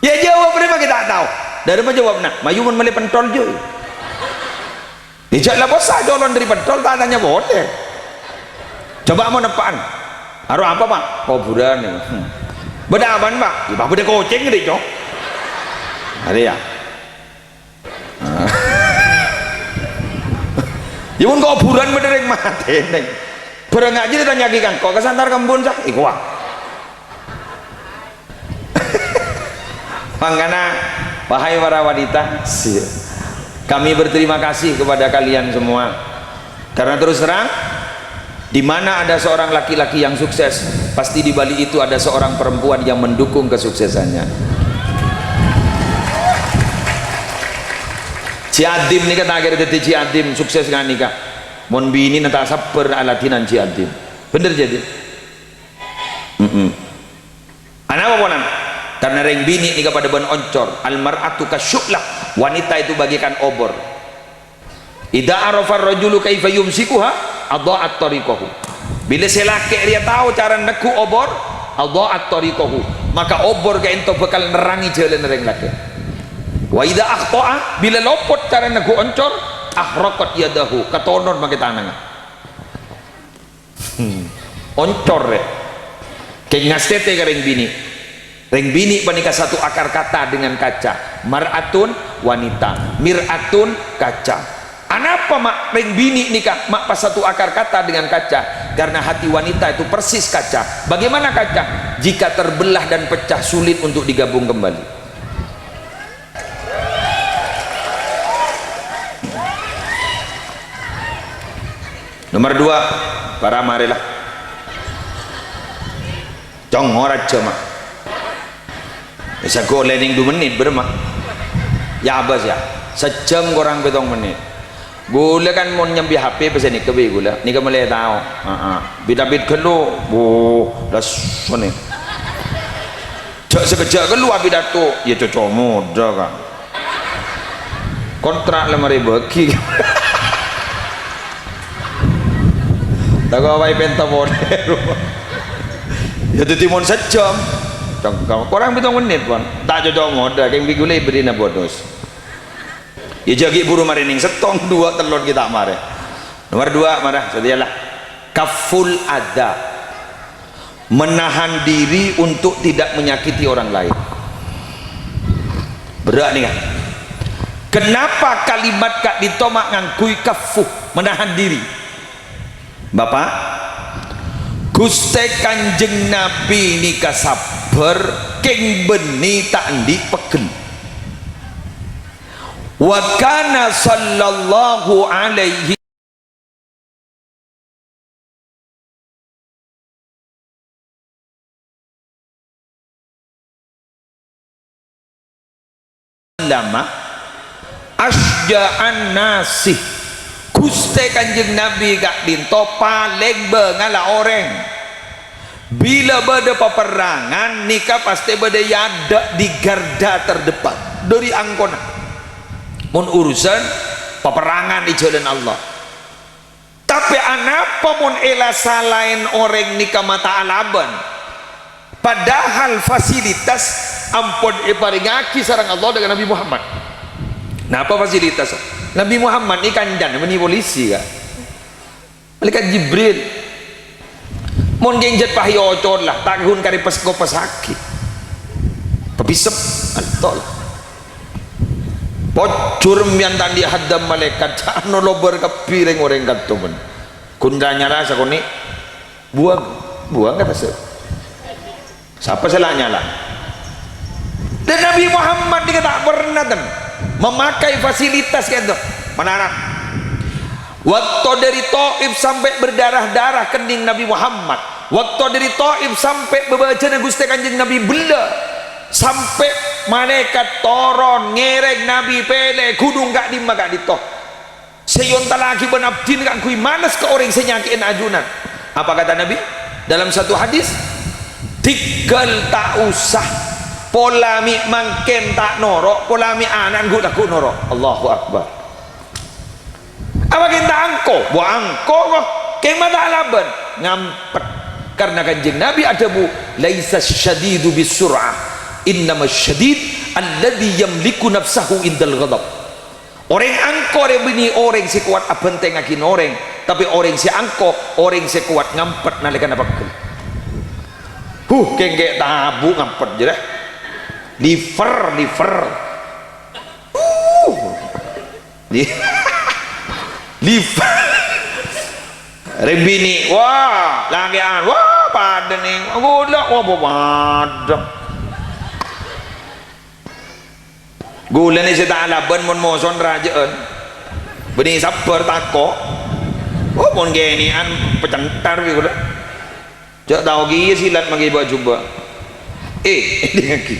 Yâ, jâwâbbhâ makè ta' tao. Dâri apa jâwâbbhâ? "Mayu mon mellè pentol, Ju." Yâ, jhâ' la possa, colon dâri pentol, ta' tanya polè. Coba mon eppa'an. "Aro apa, Pak?" "Kobhurân." Hmm. "Bâdâ apana, Pak?" "Yâ, Pak, bâdâ kocèng, Dik, Cong." Arèya. Yâ, mon kobhurân bâdâ rèng matè, Neng. Bârâng ajâ ètanya'aghi ka engko', ka Santar Kembun, sah, èkowa. Mangkana, wahai para wanita, si-, kami berterima kasih kepada kalian semua. Karena terus terang, di mana ada seorang laki-laki yang sukses, pasti di balik itu ada seorang perempuan yang mendukung kesuksesannya. Cè' Adim nèka ta' kèra dhâddhi Cè' Adim sukses nga' nèka. Mon binèna ta' sabbhâr aladhinana Cè' Adim. Bhender, Cè' Adim? Mm-mm. Anapa polana? Karena rèng binè' nèka padâ bân oncor. Al-mar'atu kasyu'lah. Wanita itu bagaikan obor. Idza arafar rajulu kaifa yumsikuha, adha'at thariqahu. Bilâ sè lakè' rèya tao cara neggu' obor, adha'at thariqahu, maka obor ka'ènto bhâkal nerrangè jhâlânna rèng lakè'. Wa idza akhta'a, bilâ lopot cara neggu' oncor, ahraqat yadahu, katonon makè tanangnga. Hmm. Oncor, rè. Kèng ngastètè ka rèng binè'. Rèng binè' panèka satu akar kata dengan kaca. Mar'atun, wanita. Mir'atun, kaca. Anapa ma' rèng binè' nèka ma' pas satu akar kata dengan kaca? Karena hati wanita itu persis kaca. Bagaimana kaca? Jika terbelah dan pecah, sulit untuk digabung kembali. Nomor dua, para marèla. Cong, ora jhâ', Ma'. Wis, aku ollè nèng du mennit, bârâmma? Yâ, abâs, yâ. Sajhâm korang pèttong mennit. Ghulâ kan mon nyambi H P pèssè nèka bi' ghulâ. Nèka mèlè tao. Heeh. Bit-abit ghâllu. Wuh, lassona. Jhâ' sakejjhâ' ghâllu apidato, yâ coco' modâ, Ka'. Kontrak lèma rèbu bâgi. Tako' apaè pènta polè. Yâ dhâddhi mon sajhâm. Cong-, korang pèttong mennit, pon. Ta' coco' modâ, kèng bi' ghulâ èbèrri'na bonus. Ya, jhâ' ghi' buru marè nèng sèttong, duwâ', tello' ghi' ta' marè. Nomor dua, mara, satèya la. Kafful adza. Menahan diri untuk tidak menyakiti orang lain. Berrâ' nèka. Kenapa kalimat ka'dinto ma' ngangghuy kaffu, menahan diri? Bapa', Ghustè Kanjeng Nabi nèka sabbhâr, kèng bânnè ta' andi' pegghel. Wa kana sallallahu alaihi sallama asja'an nasi. Ghustè Kanjeng Nabi ka'dinto palèng bângalla orèng. Bilâ bâdâ paperrangan, nèka pastè bâdâ è adâ' di garda terdepan, dâri angkona. Mon urusan paperrangan è jhâlân Allah. Tapè anapa mon èla salaèn orèng nèka ma' ta' alabân? Padahal fasilitas ampon èparèngaghi sareng Allah dâ' Nabi Muhammad. Napa fasilitas? Nabi Muhammad nèka kancana bânnè polisi, Ka'. Malaikat Jibril. Mon kèng jhât pahèocor la, ta' ghun karè pes-, ngopessaghi. Papisep, anto la. Pojhur mèyan ta' andi' haddhâ malaèkat, jhâ' nolobâr kabbhi rèng-orèng ka'dinto bân. Ghun ra-nyala sakonè', buwâng, buwâng ka tasè'. Sapa sè la nyala? Dan Nabi Muhammad nèka ta' pernah, ten, memakai fasilitas ka'dinto. Manara. Waktu dari Taif sampai berdarah-darah kening Nabi Muhammad. Waktu dari Taif sampai bâbâjâna Ghustè Kanjeng Nabi bellâ. Sampai malaèkat toron ngèrèng Nabi pèlè ghunong ka'dimma ka'dinto. Sè èontallaghi bân abdhina kaangghuy males ka orèng sè nyakè'è ajunan. Apa kata Nabi? Dalam satu hadis, "Dhigghâl ta' osa, pola mè' mangkèn ta' noro', pola mè' ana' ghu'-lagghu' noro'." Allahu Akbar. Apa kèng ta' angko? Wa angko, kok. Kèng ma' ta' alabân? Ngampet. Karena Kanjeng Nabi adhâbu, "Laisa syadidu bisur'ah, innama syadid alladzi yamliku nafsahu indal ghadab." Orèng angko rè bânnè orèng sè kowat abhântèngngaghi orèng, tapè orèng sè angko, orèng sè kowat ngampet nalèkana pegghel. Huh, kèng kè' tabu' ngampet jârèya. Liver, liver. Uh. Li-, liver. Rè binè', wah, lakè'an, wah, padâ nèng. Ghulâ, wah, padâ. Ghulâ nè sè ta' alabân mon moso rajâ'ân. Bânnè sabbhâr tako'. Oh, mon kènè'an pacèntar bi' ghulâ. Jhâ' tao kèya silat makè bâ-, jubâ'. Eh, èdingngaghi.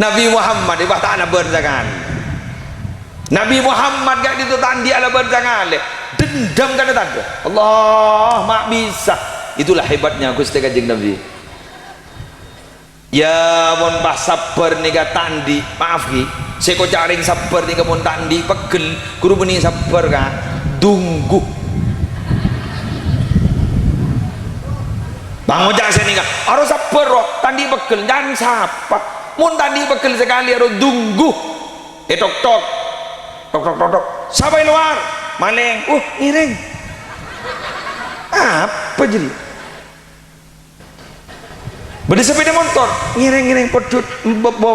Nabi Muhammad, eh, pas ta' alabân sakalè. Nabi Muhammad ka'dinto ta' andi' alabân sakalè. Dendam kana tadâ'. Allah, ma' bisa. Itulah hebatnya Ghustè Kanjeng Nabi. Ya, mon pas sabbhâr nèka ta' andi', maaf, ghi, sè èkoca' rèng sabbhâr nèka mon ta' andi' pegghel, ghuru bânnè sabbhâr, Ka'. Dunggu. Pangoca' sè nèka, "Aro sabbhâr, ro, ta' andi' pegghel." Can sapa? Mon ta' andi' pegghel sakalè, aro dunggu. Ètok-tok. Tok, tok, tok, tok. Sapa è lowar? Malèng. Uh, ngèrèng. Apa jârèya? Bâdâ sepeda motor, ngèrèng-ngèrèng pedhut, bebo.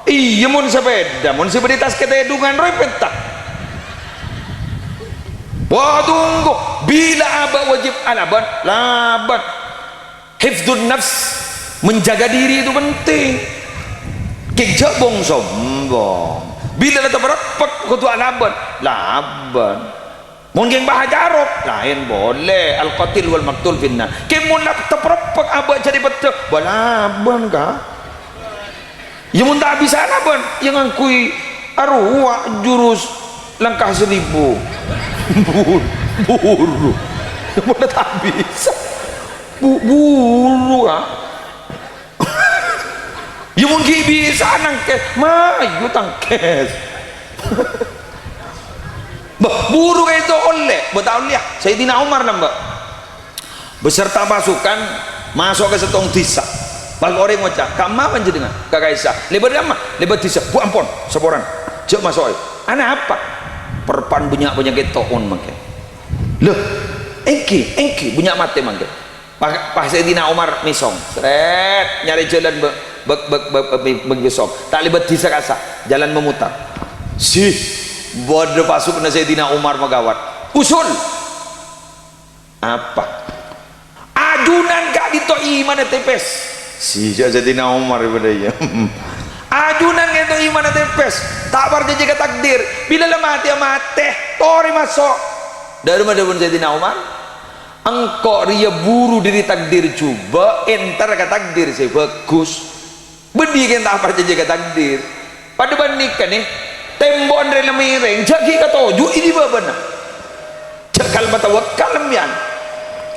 Iyâ, mon sepeda, mon sè bâdâ tas katèdungan, roy penta. Wah, tunggu. Bilâ abâ' wajib alabân, labân. Hifdzun nafs, menjaga diri itu penting. Kèng jhâ' bong-sombong. Bilâ la taparepek kodhu alabân, labân. Mon kèng pas acarok, laèn polè, al-qatil wal maqtul finnar. Kèng mon la taparepek abâ' jârèya peddhâ, bâ labân, Ka'. Iyâ, mon ta' bisa labân, iyâ ngangghuy arowa jurus langkah seribu. Bu-, buru. Mon ta' bisa. Bu-, buru, Ka'. Iyâ, mon ghi' bisa nangkès, mayu tangkès. Bâh, buru ka'dinto ollè, bâ' ta' ollèya. Sayyidina Umar nambâ. Beserta pasukan maso' ka sèttong dhisa. Pas orèng ngoca', "Ka'emma panjhennengngan?" "Ka Kaisar." "Lèbât dâ'emma?" "Lèbât dhisa." "Bu, ampon, saporana." Jhâ' maso'è. Anapa? Parpa'na bânnya' panyakèt to'on mangkèn. Lho, èngghi, èngghi, bânnya' matè mangkèn. Pas, pas Sayyidina Umar mèsong. Srèt, nyarè jhâlân bâ-, bâ-, bâ-, bâ-, bâ-, bâ-, mèsong. Ta' lèbât dhisa kassa', jhâlân mamuttar. Sih, bâdâ pasukanna Sayyidina Umar maghâbây. Usul! Apa? Ajunan ka'dinto imanna tèpès. Sih, jhâ' Sayyidina Umar bâdâ, iyâ. Ajunan ka'dinto imanna tèpès. Ta' parcajâ ka takdir. Bilâ la matè, matè. Torè maso'. Dâ' remma dhâbuna Sayyidina Umar? Engko' rèya buru dâri takdir jhubâ', entar ka takdir sè bhâghus. Bânnè kèng ta' parcajâ ka takdir. Padâ bân nèka, nè. Tèmbo'na rè la mèrèng, jhâ' ghi' katoju' è bâbâna. Jhâ' kal matawakkal sampèyan.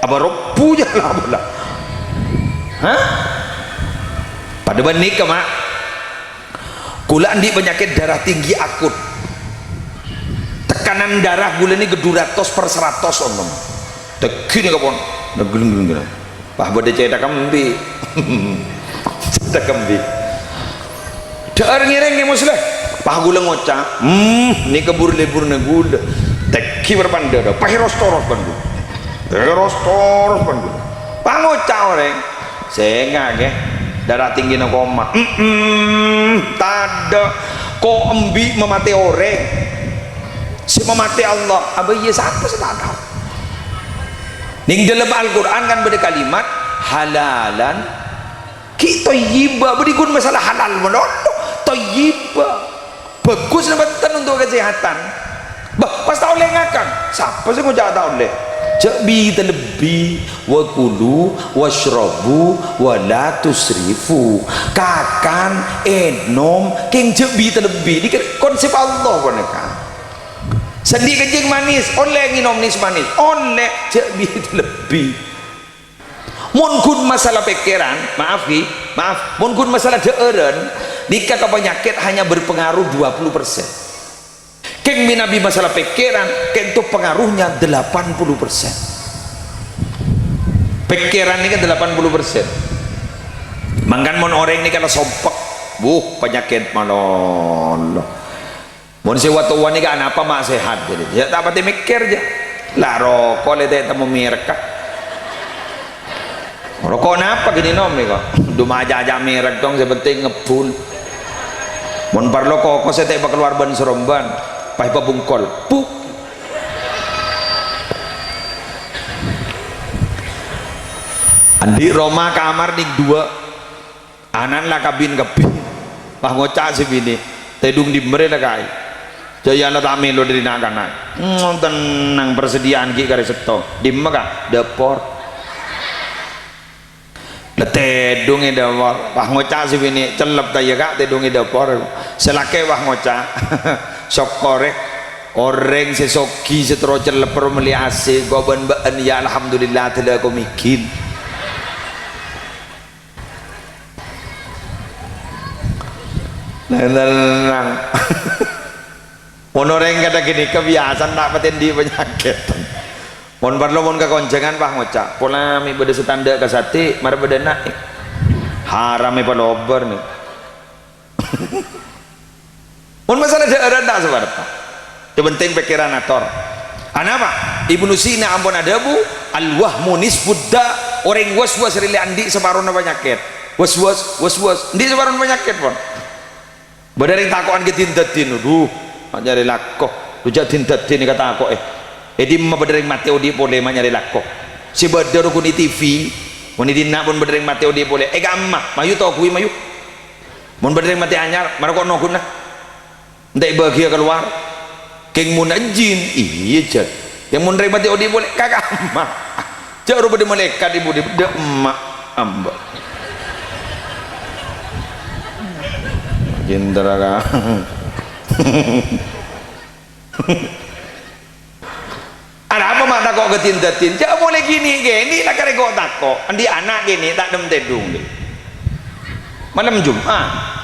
Apa robbu jhâ' la pola. Hah? Padâ bân nèka, Ma'. Kaulâ andi' panyakèt darah tinggi akut. Tekanan darah kaulâ nèka du ratos per seratos, onèng. Tèngghi nèka pon. Nègel-nègel. Pas bâdâ cèthak embi'. Cèthak embi'. Dhâ'âr ngèrèng, Kè Musleh. Pas kaulâ ngoca', "Hmm, nèka bur-lèburrâ kaulâ." Tèngghi parpandhâ, pas èros-toros bân kaulâ. Èros-toros bân kaulâ. Pas ngoca' orèng, "Sènga', Kè, darah tingghina koma." "Mm-mm, tadâ'. Ko' embi' mamatè orèng. Sè mamatè Allah." Abâ iyâ, sapa sè ta' tao? Neng dâlem Al-Qur'an kan bâdâ kalimat halalan ghi' thayyiba, bâdâ ghun masalah halal malolo, thayyiba. Bhâghus napa bhunten untuk kesehatan? Bâh, pas ta' ollè ngakan. Sapa sè ngoca' ta' ollè? Jhâ' bi' talebbi, wa kulu wasyrabu wa la tusrifu. Kakan, ènom, kèng jhâ' bi' talebbi. Nèka konsep Allah panèka. Sè andi' kencing manis, ollè ngènom nis manis, ollè, jhâ' bi' talebbi. Mon ghun masalah pèkkèran, maaf, ghi, maaf, mon ghun masalah dhâ'ârân, nèka ka panyakèt hanya berpengaruh dua puluh persen. Kèng mènabi masalah pèkkèran, kento pengaruhnya delapan puluh persen. Pèkkèran nèka delapan puluh persen. Mangkana mon orèng nèka la sompek, wuh, panyakèt malolo. Mon sè wa-towa nèka anapa ma' sehat, jârèya. Jhâ' ta' patè mèkkèr, jhâ'. La, roko' lè ta' ètemmo mèrek, ka. Roko' napa ghi' nènom nèko? Dhu ma' aja'-aja' mèrek, dong, sè penting ngebbhul. Mon parlo kokos sè ta' èpakalowar bân-sarombân, pas èpabungkol. Pu. Andi' roma kamar nèng duwâ'. Ana'na la kabin kabbhi. Pas ngoca' sè binè', "Tèdung dimma rè la, Kaè?" "Jâ' iyâ la ta' mèlo dâri na'-kana'." "Hmm, tenang, persediaan ghi' karè sèttong." "Dimma, Ka'?" "Dâpor." La tèdung è dâpor. Pas ngoca' sè binè', "Cellep ta' iyâ, Ka', tèdung è dâpor?" Sè lakè' pas ngoca', "Sokkorè, orèng sè soghi sè terro cellep terro mellè A C, ko' bân bâ'ân, ya alhamdulillah, dâlâ ko' mèghin." Tenang. Mon orèng kadhâng ghânèka biyasana ta' patè andi' panyakèt. Mon parlo, mon ka konjhângan, pas ngoca', "Pola mè' bâdâ sè tandhâ ka satè', mara bâdâ na'." Haram èpalobâr, nè. Mon masalah dhâ'ârân ta' saparèta. Sè penting pèkkèran ator. Anapa? Ibnu Sina ampon adhâbu, "Al-wahmu nisfud da'." Orèng was-was rèya la andi' saparona panyakèt. Was-was, was-was, andi' saparona panyakèt, pon. Bâdâ rèng tako'an ka din-dâddin, "Dhu, ma' nyarè lako. Dhu, jhâ' din-dâddin èkatako'è. È dimma bâdâ rèng matè odi' polè ma' nyarè lako? Sè bâdâ rowa ghun è T V, mon è dinna' pon bâdâ rèng matè odi' polè. È ka'emma, mayu toguwi, mayu. Mon bâdâ rèng matè anyar, mara ko' noghuna. Enta' èbâghiyâ kalowar. Kèng mon jin, iyâ, jhât. Yâ mon rèng matè odi' polè, ka ka'emma. Jhâ' rowa bâdâ malaèkat è budi, bâdâ emma', amba'." Jin tara ka. Arapa ma' tako' ka din-dâddin? Jhâ' molè ghini'-ghini' la karè ko' tako'. Andi' ana' ghini' ta' dhâddhi tèdung, dhi. Malem Jum'at.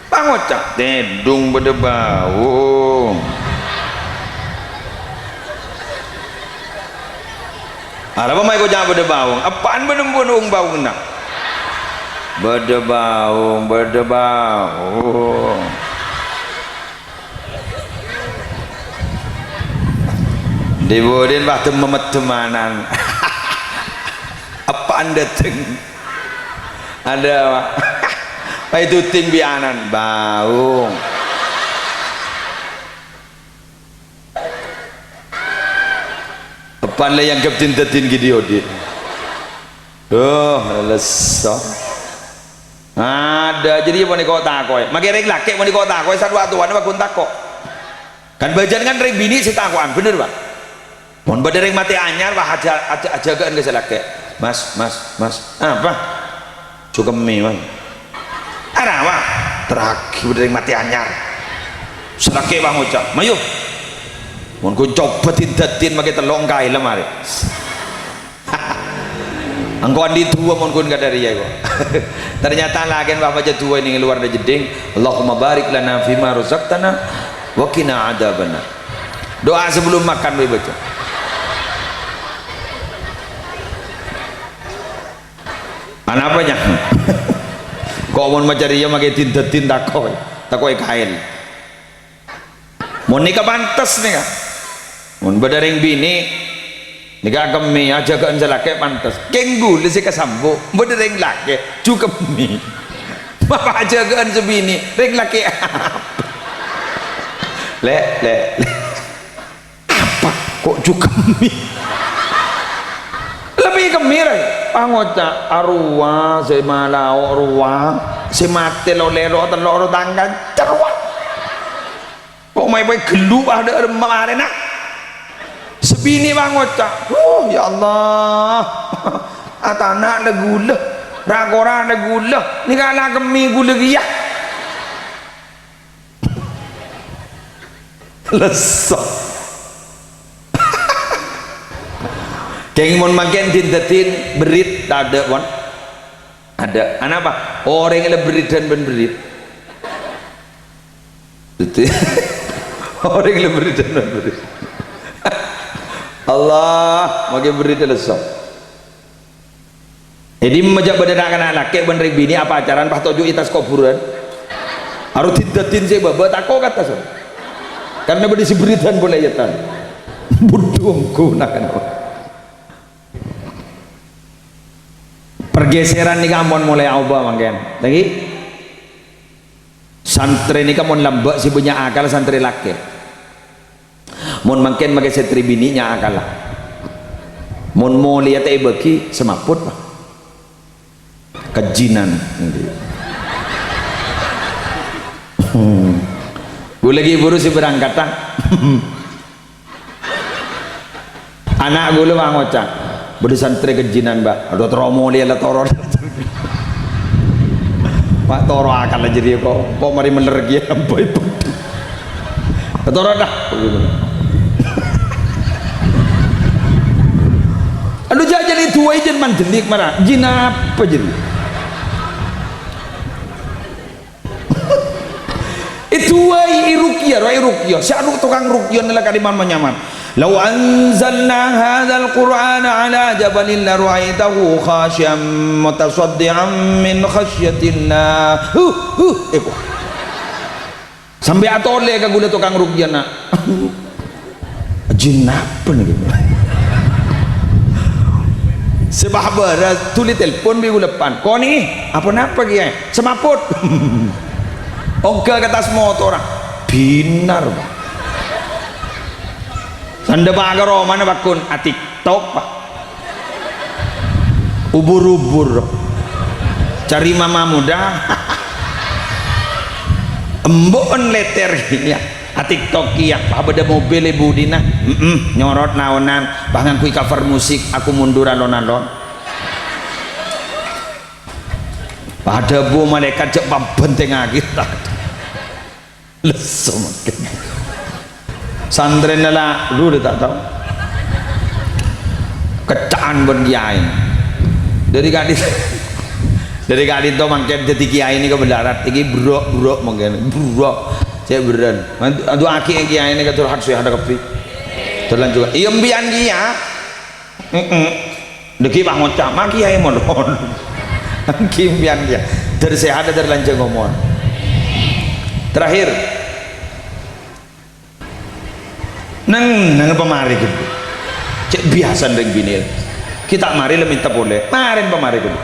Pangoca', "Tèdung bâdâ baung." Arapa ma' èkoca' bâdâ baung? Eppa'na bân embu'na wong baungnga. Bâdâ baung, bâdâ baung. Dhi-budhina pas dem-meddemmanan. Eppa'na dâteng. Ada apa? Pas èdhuting bi' ana'na, baung. Eppa'na la èangghep din-dâddin ghi' dhi-odhi'. Duh, lesso. Ada, jadi panèka tako'è. Makè rèng lakè' panèka tako'è, sadu atowana paggun tako'. Kan bâjâna kan rèng binè' sè tako'an, bhender, Pak? Mon bâdâ rèng matè anyar, wah, aja-, aja-, ajâgâ'ân ka sè lakè'. "Mas, mas, mas." "Apa?" "Jukemmè, Mas." "Arapa?" "Terraghi bâdâ rèng matè anyar." Sè lakè' wah ngoca', "Mayu." Mon ghun coba din-dâddin makè tello' engkaè la marè. Engko' andi' du'a mon ghun kadhâriyâ, kok. Ternyata lakèna pas maca du'a nèng è lowar dâ' jeddhing, "Allahumma barik lana fima razaqtana wa qina adzabannar." Doa sebelum makan bhâi baca. Anapa, nya? Kok mon maca rèya makè din-dâddin tako', tako'è kaèl. Mon nèka pantes nèka. Mon bâdâ rèng binè' nèka kemmè ajâgâ'ân sè lakè' pantes. Kèng ghulâ sè kasambu', bâdâ rèng lakè', jukemmè. Bapa' ajâgâ'ân sè binè', rèng lakè' apa? Lè', lè', lè'. Apa kok jukemmè? Lebbi kemmè, rè. Pangoca' arowa sè malao rowa, sè matè lo-lèro tello' ro tangka cerwa. Kok mayu-mayu ghellu' adâ' remma marèna. Sè binè' pangoca', "Huh, ya Allah. Atana' la ghulâ, ra-kora la ghulâ, nèka la kemmè ghulâ kèya." Lesso. Kèng mon mangkèn din-dâddin berrit tadâ', pon? Adâ'. Anapa? Orèng la berriddhân bân berrit. Dâddhi, orèng la berriddhân bân berrit. Allah, makè berrit lesso. È dimma jhâ' bâdâ na'-kana' lakè' bân rèng binè' apacaran pas toju' è attas kobhurân. Aro din-dâddin sè bâbâ tako' ka attas. Karna bâdâ sè berriddhân polè è attas. Budhu ongghu na'-kana'. Pergeseran nèka ampon molaè aobâ mangkèn. Lagi? Santrè nèka mon lambâ' sè bânnya' akal santrè lakè'. Mon mangkèn makè santrè binè' nya' akalla. Mon molèya ta' èbâghi, sè mapot, Pak. Kajhinan. Ghulâ ghi' buru sè berangkat, ah. Ana' ghulâ ma' ngoca', "Bâdâ santrè kajhinan, Mbak." Adhu, terro molèya la toro. Pak, toro akalla jârèya kok, kok marè mèller kèya, Mbak, itu. Toro dah. Adhu, jhâ' jârèya duwâi jân manjhelli' mara. Jin apa jârèya? Èduwâi, èruqyah, roh èruqyah. Sè anu tokang ruqyah nèla kaliman manyaman. "Lau anzalna hadzal Qur'ana 'ala jabalin lara'aitahu khasyi'an mutasaddi'an min khasyatillah." Huh, huh, èko. Sampè' atolè ka ghulâ tokang ruqyana. Jin apa nèka? Sè bâ-bârâ dhuli telpon bi' ghulâ pan. "Konè, apa napa, Kèyaè?" "Sè mapot." Ongghâ ka attas motorra. Bhinar, Pak. Sandhâ pa' ka romana, Pak, ghun a-TikTok, Pak. Ubur-ubur. Cari mama muda. Embu'en lètèr, iyâ. A-TikTok kèya, pas bâdâ mobil è budina. Mm-mm, nyorot naonan, pas ngangghuy cover musik, aku mundur alon-alon. Pas adhâbu malaèkat, "Jhâ' pabhântèngngaghi." Lesso mangkèn. Santrèna la, lu, ta' tao. Kecca'an bân kèyaè. Dâri ka'dhi-, dâri ka'dhinto mangkèn dâddhi kèyaè nèka belarat. Iki buro'-buro' mangkèn. Buro'. Cè' bherrân. Andu-, andu'aghi kèyaè nèka curhat sè ada kabbhi. Dolan juga. Iyâ, empiyan kèya. Heeh. Dhâggi' pas ngoca', "Ma' kèyaè molon." Ghi' empiyan kèya. Dâr sehat, dâr lanjhâng omor. Terakhir. Neng, neng apa marè ghâllu? Cè' biyasana rèng binè'. Ghi' ta' marè la mènta polè. Marèn pamarè ghâllu.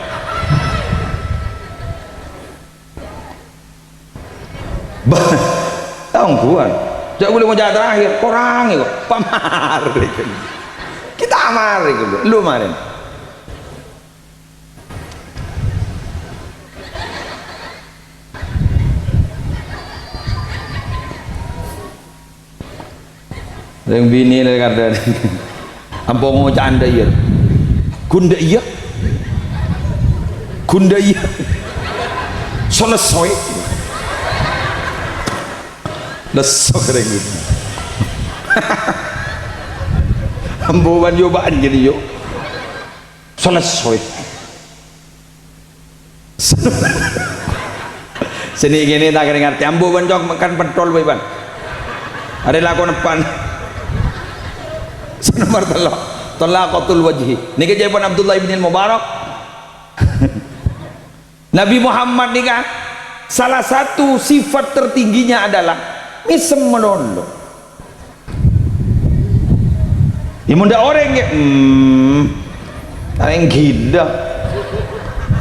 Ba-, ta' ongghuwân. Jhâ' ghulâ ngoca' terakhir, korangè kok. Pamarè ghâllu. Ghi' ta' marè ghâllu. Lu marèn. Rèng binè' la kadhâng. Ampo ngoca' anda' iyâ. Ghu anda' iyâ. Ghu anda' iyâ. Salesso. Lesso ka rèng binè'. Ampo bân yo bân jadi yo. Salesso. Sè nè' kènè' ta' kèra ngartè. Ambu bân cong kan pentol bhâi, bân. Arè lakona pan. Sè nomer tello'. Talaqatul wajhi. Nèka ca'èpon Abdullah ibn Mubarak. Nabi Muhammad nèka salah satu sifat tertingginya adalah mèsem malolo. Yâ, mon dâ' orèng, yâ, hmm, orèng ghilâ.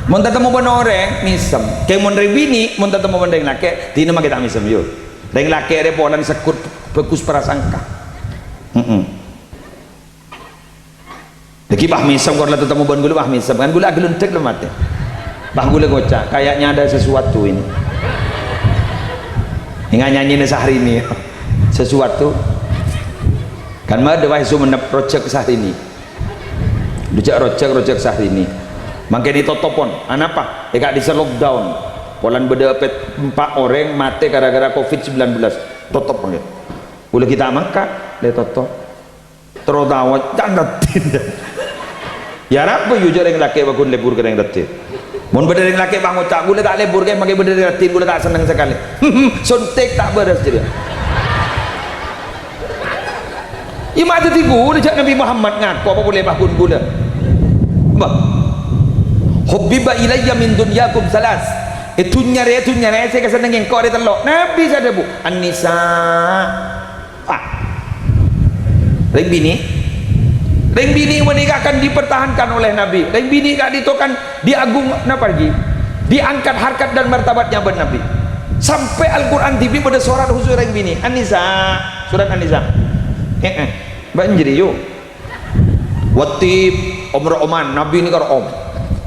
Mon tatemmo bân orèng, mèsem. Kèng mon rèng binè', mon tatemmo bân rèng lakè', dinah makè ta' mèsem, yo. Rèng lakè' rè polana segghut bhâghus prasangka. Heeh. Dhâggi' pas mèsem, kor la tatemmo bân ghulâ, pas mèsem. Kan ghulâ aghâlundhek la matè. Pas ghulâ ngoca', "Kayaknya ada sesuatu ini." Ènga' nyanyina Syahrini. Sesuatu. Kan ma' dâ' wae Sumenep rojhâk Syahrini. Rojhâk, rojhâk, rojhâk Syahrini. Mangkèn ètotopon. Anapa? È ka'dissa' lockdown. Polana bâdâ pèt empa' orèng matè gara-gara covid sembilan belas. Totop mangkèn. Ghulâ ghi' ta' mangkat, lè totop. Terro tawa, can raddhin. Yâ rabu, yâ jhâ' rèng lakè' bâghun lebur ka rèng raddhin. Mon bâdâ rèng lakè' pangoca', "Ghulâ ta' lebur, kè, makè bâdâ rèng raddhin, ghulâ ta' senneng sakalè." Suntik ta' bârâs jârèya. Yâ ma' dhâddhi ghulâ, jhâ' Nabi Muhammad ngako apa polè bâghun ghulâ. Bâh. "Hubbiba ilayya min dunyakum salas." È dhunnya rè, è dhunnya rè, sè èkasennengngè engko' rè tello'. Nabi sè adhâbu, "An-nisa." Ah. Rèng binè'. Rèng binè' panèka akan dipertahankan oleh Nabi. Rèng binè' ka'dinto kan diagung-, napa lagi? Diangkat harkat dan martabatnya bân Nabi. Sampè' Al-Qur'an dhibi' bâdâ sorat khusus rèng binè'. An-Nisa. Sorat An-Nisa. Heeh. Bân jârèya. Wattib, om ro'oman, Nabi nèka ro'om.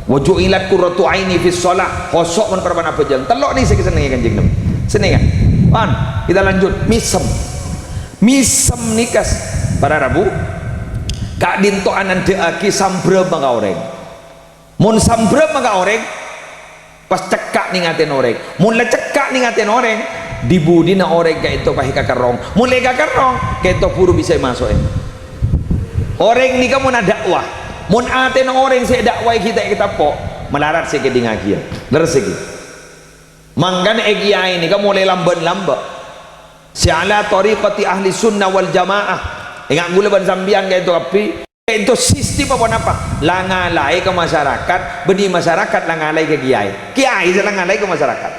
"Wa ju'ilat qurratu aini fis shalah." Khosok mon parappa'na abhâjâng. Tello' nè sè èkasennengngè Kanjeng Nabi. Senneng, kan? Pan, kita lanjut. Mèsem. Mèsem nèka, para rabu, ka'dinto anandhâ'aghi sambrâmma ka orèng. Mon sambrâmma ka orèng, pas cekka' neng atèna orèng. Mon la cekka' neng atèna orèng, di-budina orèng ka'dinto pas èkakerrong. Mon la èkakerrong, ka'dinto buru bisa èmaso'è. Orèng nèka mon adakwa, mon atèna orèng sè èdakwaè ghi' ta' èteppo', malarat sè èkèdingngaghi, yâ. Lerres ghi. Mangkana è kiyaè nèka molaè lambân-lambâ'. Sè ala thariqati ahli sunnah wal jamaah. Enga' ghulâ bân sampèyan ka'dinto kabbhi. Ènto sistem apa-napa? La ngalaè ka masyarakat, bânnè masyarakat la ngalaè ka kiyaè. Kiyaè sè la ngalaè ka masyarakat.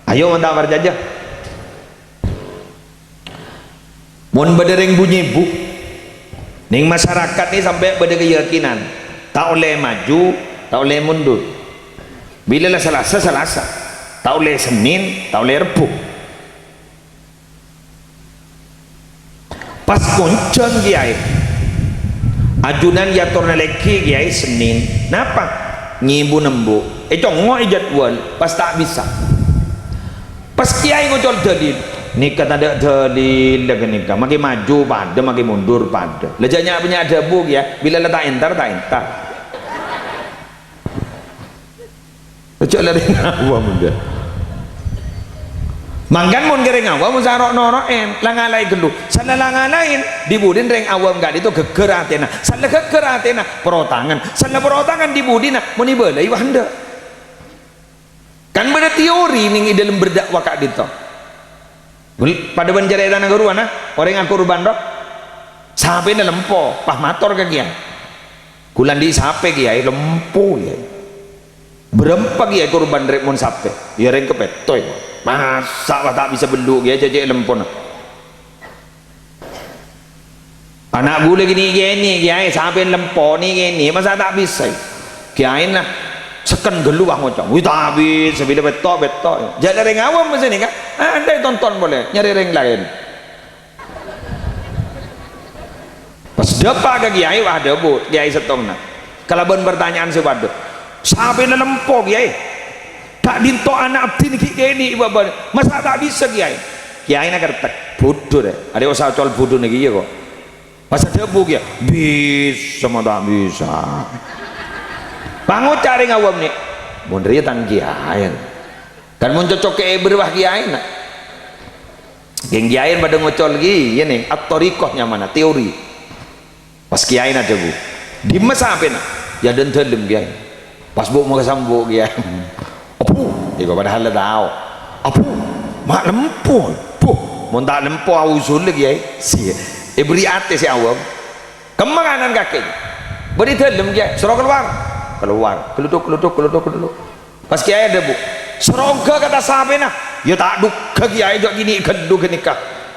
Ayo, mon ta' parcajâ. Mon bâdâ rèng bu-nyèbu, neng masyarakat nè sampè' bâdâ kayakinan, ta' ollè maju, ta' ollè mundur. Bilâ la Salasa, Salasa. Ta' ollè Sennèn, ta' ollè Rebbhu. Pas konjhâng kiyaè. Ajunan èyator nalèghi kiyaè Sennèn. Napa? Nyèbu nembu. Ècongngo'è jadwal, pas ta' bisa. Pas kiyaè ngocol dalil. Nèka tadâ' dalil la ghânèka. Makè maju padâ, makè mundur padâ. La jâ' nya'-, nya' dhâbu kiyaè. Bilâ la ta' entar, ta' entar. Jhâ' la rèng awam, unda. Mangkana mon ka rèng awam, mon saro'-noro'è, la ngalaè ghâllu. Sala la ngalaè, di-budina rèng awam ka'dinto ghâgghâr atèna. Sala ghâgghâr atèna, parotangan. Sala parotangan di-budina, mon èbâlâi, wah, endâ'. Kan bâdâ teori nèng è dâlem berdakwah ka'dinto. Bel-, padâ bân carètana ghâruwa, na, orèng akorban, ro. Sapèna lempo, pas mator ka kiyaè. Ghulâ andi' sapè, kiyaè, lempo, kiyaè. Bârâmpa, kiyaè, korban rè' mon sapè? Iyâ, rèng kapètto, iyâ. Masa' wah ta' bisa bellu', kiyaè, cè' cè' lempona. Ana' ghulâ ghi' nè'-kènè', Kèyaè, sapè lempo nè'-kènè', masa' ta' bisa? Kèyaèna sekken ghâllu, wah, ngoca', "Wih, ta' bisa, bilâ pètto', pètto'." Jhâ' rèng awam mastè nèka, andâ' ètonton polè, nyarè rèng laèn. Pas dâpa' ka Kèyaè, wah, adhâbu Kèyaè sèttongnga kalabân partanya'an sè padâ. "Sapèna lempo, Kèyaè. Ka'dinto ana' abdhina ghi' kènè', Bâbâ. Masa' ta' bisa, Kèyaè?" Kèyaèna kertèk, "Budhu, rè. Arè' osa col budhuna kèya, ko'." Pas adhâbu kèya, "Bisa, ma' ta' bisa." Pangoca' rèng awam nè', "Mon rèya tang kèyaè. Kan mon cocok kè èbârâ wah kèyaèna." Kèng kèyaè padâ ngocol ghi, iyâ nèng, at-thariqah nyamana, teori. Pas kèyaèna adhâbu, "Dimma sapèna?" "Yâ, dân dâlem, Kèyaè." Pas bu' maka sambu', Kèyaè. "Abu," èko padahal la tao. "Abu, ma' lempo, Bu. Mon ta' lempo, ausul, Kèyaè." Si, èbherri' atè sè awam. Kemma kanan kakè. "Bâdâ è dâlem, Kèyaè." "Soro kalowar." Kalowar. Keluduk, keluduk, keluduk, keluduk. Pas Kèyaè adhâbu, "Soro ongghâ kata sapèna." "Yâ, ta' dhugghâ, Kèyaè, jhâ' ghi' nè' ghâllu ghânèka.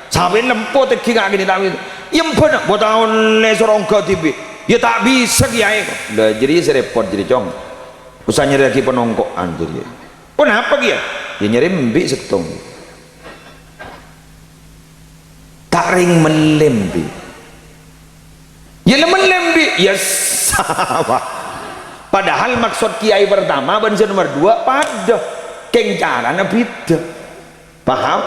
Sapèna lempo tèngghi ka' ghi' nè' ta' bisa." "Yâ, embhâna." "Bo' ta' ollè, soro ongghâ dhibi'." "Yâ, ta' bisa, Kèyaè." Lah, jârèya sè rèpot jârèya, Cong. Osa nyarèyaghi panongko'an jârèya. "Ponapa, Kèyaè?" "Yâ, nyarè embi' sèttong." Ta' rèng mellè embi'. Yâ, la mellè embi', yâ, sapa? Padahal maksod kèyaè pertama bân sè nomer dua padâ, kèng carana bhidhâ. Paham?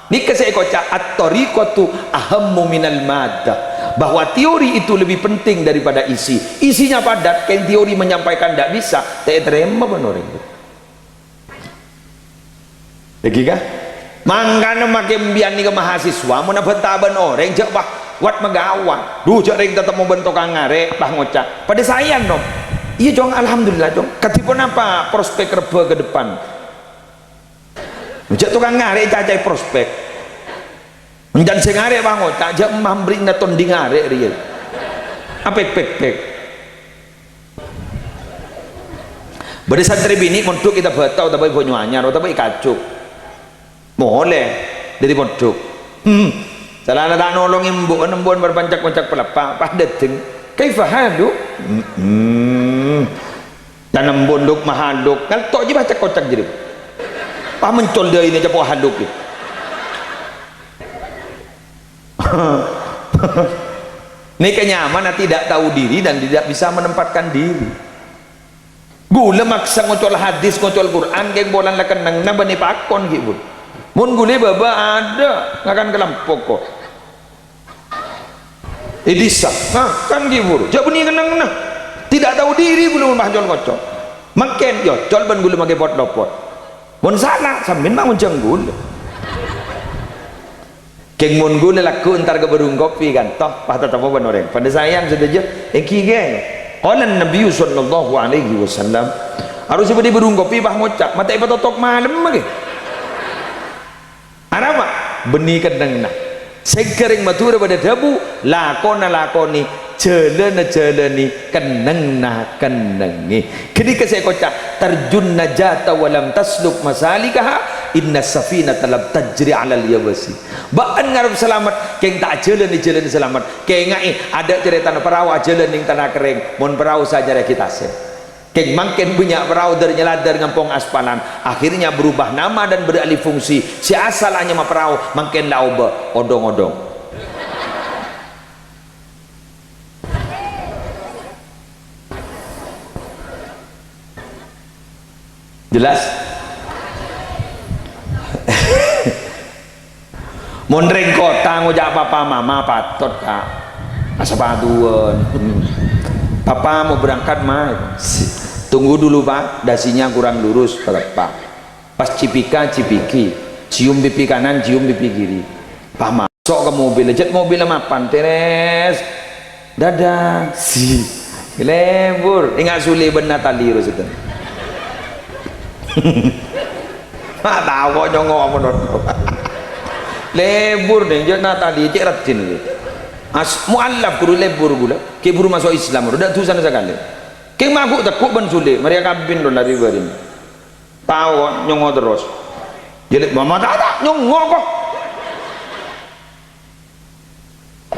Nèka sè èkoca' at-thariqatu ahammu minal maddah, bahwa teori itu lebih penting daripada isi. Isinya padat, kèng teori menyampaikan ndak bisa, ta' ètarèma bân orèng. Èngghi, ka? Mangkana makè embiyan nèka mahasiswa, mon abânta bân orèng, jhâ' wah, wat magawa. Dhu, jhâ' rèng tatemmo bân tokang ngarè', pas ngoca', "Padâ saèyan, Nom." "Iyâ, Cong, alhamdulillah, Cong." "Kadhi ponapa prospek rebbhâ ke depan?" Jhâ' tokang ngarè' ècacaè prospek. Èncan sè ngarè' pas ngoca', "Jhâ' mambri na tondi ngarè' rèya." Apèk-pèk-pèk. Bâdâ santrè binè' mondhuk è Tabatau, otabâ è Banyuanyar, otabâ è Kajuk. Molè dâri mondhuk. Hmm. Salana ta' nolongè embu'en, embu'en marpancak-pancak paleppa', pas dâteng. "Kaifa haluk?" Hmm. Tanembun luk mahaluk, ngalto' jiyâ bâ cak-kocak jârèya. Pas mencol dâina capo' haluk, yâ. Nèka nyamana tidak tahu diri dan tidak bisa menempatkan diri. Ghulâ maksa ngocol hadis, ngocol Qur'an, kèng polana la kennengnga bânnè pakon ghi', Bu. Mon ghulâ bâbâ adâ' ngakan kalempok, ko'. È dhisa, nah, kan ghi' buru. Jhâ' bânnè kennengnga. Tidak tahu diri ghulâ mon pas col-ngocol. Mangkèn, yâ, col bân ghulâ makè pot-lopot. Mon sala, sampèyan ma' ngonjhâng ghulâ. Kèng mon ghulâ lagghu' entar ka bârung kopi, kan, toh, pas tatemmo bân orèng. Padâ saèyan sadhâjâ, èngghi, kèng. Qala Nabiyyu sallallahu alaihi wasallam, arassa bâdâ è bârung kopi, pas ngoca', "Ma' ta' èpatotok malem, ma' kè?" Arapa? Bânnè kennengnga. Sèngghâ rèng Madhurâ padâ dhâbu, "Lakona lakonè, jhâlâna jhâlâni, kennengnga kennengngè." Ghânèka sè èkoca', "Tarjun najata wa lam tasluk masalikaha, innas safinata lam tajri 'alal yabasi." Bâ'na ngarep salamet, kèng ta' ajhâlâni jhâlân salamet. Kèngaè, adâ' carètana parao ajhâlân neng tana kerrèng, mon parao sè ajhâlân ghi' tasè'. Kèng mangkèn bânnya' parao dâr-nyaladâr ngampong aspalan, akhirnya berubah nama dan beralih fungsi. Sè asal anyama parao mangkèn la obâ, odhong-odhong. Jelas? Mon rèng kottha ngoca' papa mama patot, Ka'. Asapatuwân. Hmm. "Papa mau berangkat, Ma." "Tunggu dulu, Pak. Dasinya kurang lurus." Pas cipika, cipiki. Cium pipi kanan, cium pipi kiri. Pas maso' ka mobil. Jhât mobilla mapan, terès. Dadah. Si. Lebur. Enga' Sule bân Natali, ro, setan. Ma' tao ko' nyongngo' apa, non. Lebur, neng, jhât Natali, cè' raddhin, lho. As-, mu'allaf, ghuru lebur ghulâ. Kè buru maso' Islam, ro. Dâ' dhusana sakalè. Kèng maghu' tegghu' bân Sule, marè kabin, ro, lari bârin. Tao ko' nyongngo' terros. Jhâ' lè-, mama ta', ta' nyongngo' ko'.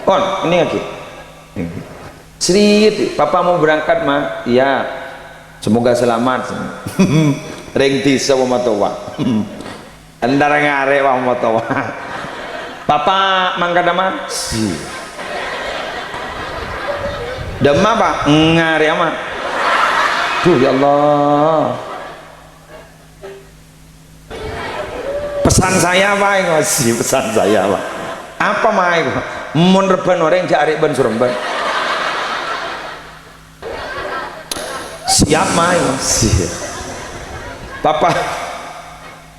Pon, ini lagi. Serius, "Papa mau berangkat, Ma." "Iya." "Semoga selamat." Rèng dhisa, wa, matowa. Entar ngarè', wa, matowa. "Papa mangkat, Ma." Si. "Dâ'emma, Pa'?" "Ngarè', Ma." Duh, ya Allah. "Pesan saya apa itu?" "Si, pesan saya apa?" "Apa, Ma, itu?" "Mon rebbhân orèng, jhâ' arè' bân surembân." "Siap, Ma, itu." Si. "Papa,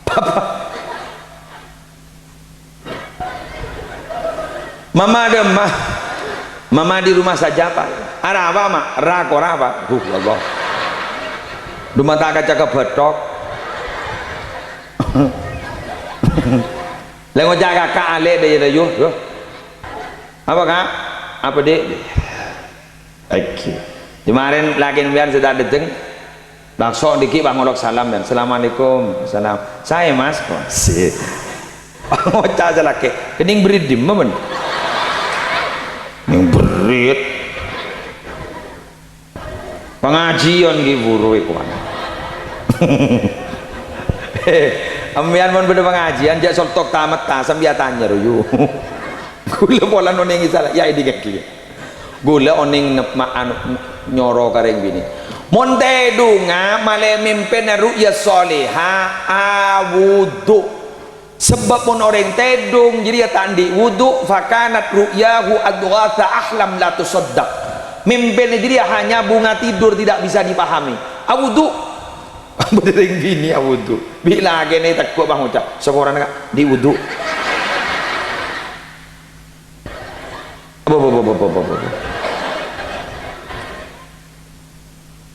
Papa." "Mama dâ'emma?" "Mama di rumah saja, Pa'." "Arapa, Ma'?" "Ra-kora, Pa'." Duh, ya Allah. Dâ'emma ta' kaca ka bâthok. La ngoca' kaka' alè' dâ' iyâ, dâ' iyâ. "Apa, Ka'?" "Apa, Dik?" Oke. Kemarin lakè sampèyan sè ta' dâteng, langsung dhiki' pas ngolok salam, kan. "Assalamualaikum." "Salam." "Saè, Mas." Wah, si. Ngoca' sè lakè. Kenning berri' dimma, men? Neng berri'. Pangajiân ghi' buru iku, kan. Eh, sampèyan mon bâdâ pangajiân, jhâ' soltok tamat, ta' sampèyan tanya, royu. Kaulâ pola nonèngè sala, ya, ini kaki. Kaulâ onèng nep-, ma-, anu, nyoro ka rèng binè'. Mon tèdhunga malè mèmpèna ru'ya shalihah, awudu. Sabâb mon orèng tèdhung jârèya ta' andi' wudu, fakanat ru'yahu adghatsa ahlam la tusaddaq. Mèmpèna jârèya hanya bunga tidur tidak bisa dipahami. Awudu. Bâdâ rèng binè' awudu. Bi' lakèna ètegghu' pas ngoca', "Saporana, Ka', andi' wudu." Apa, apa, apa, apa, apa, apa?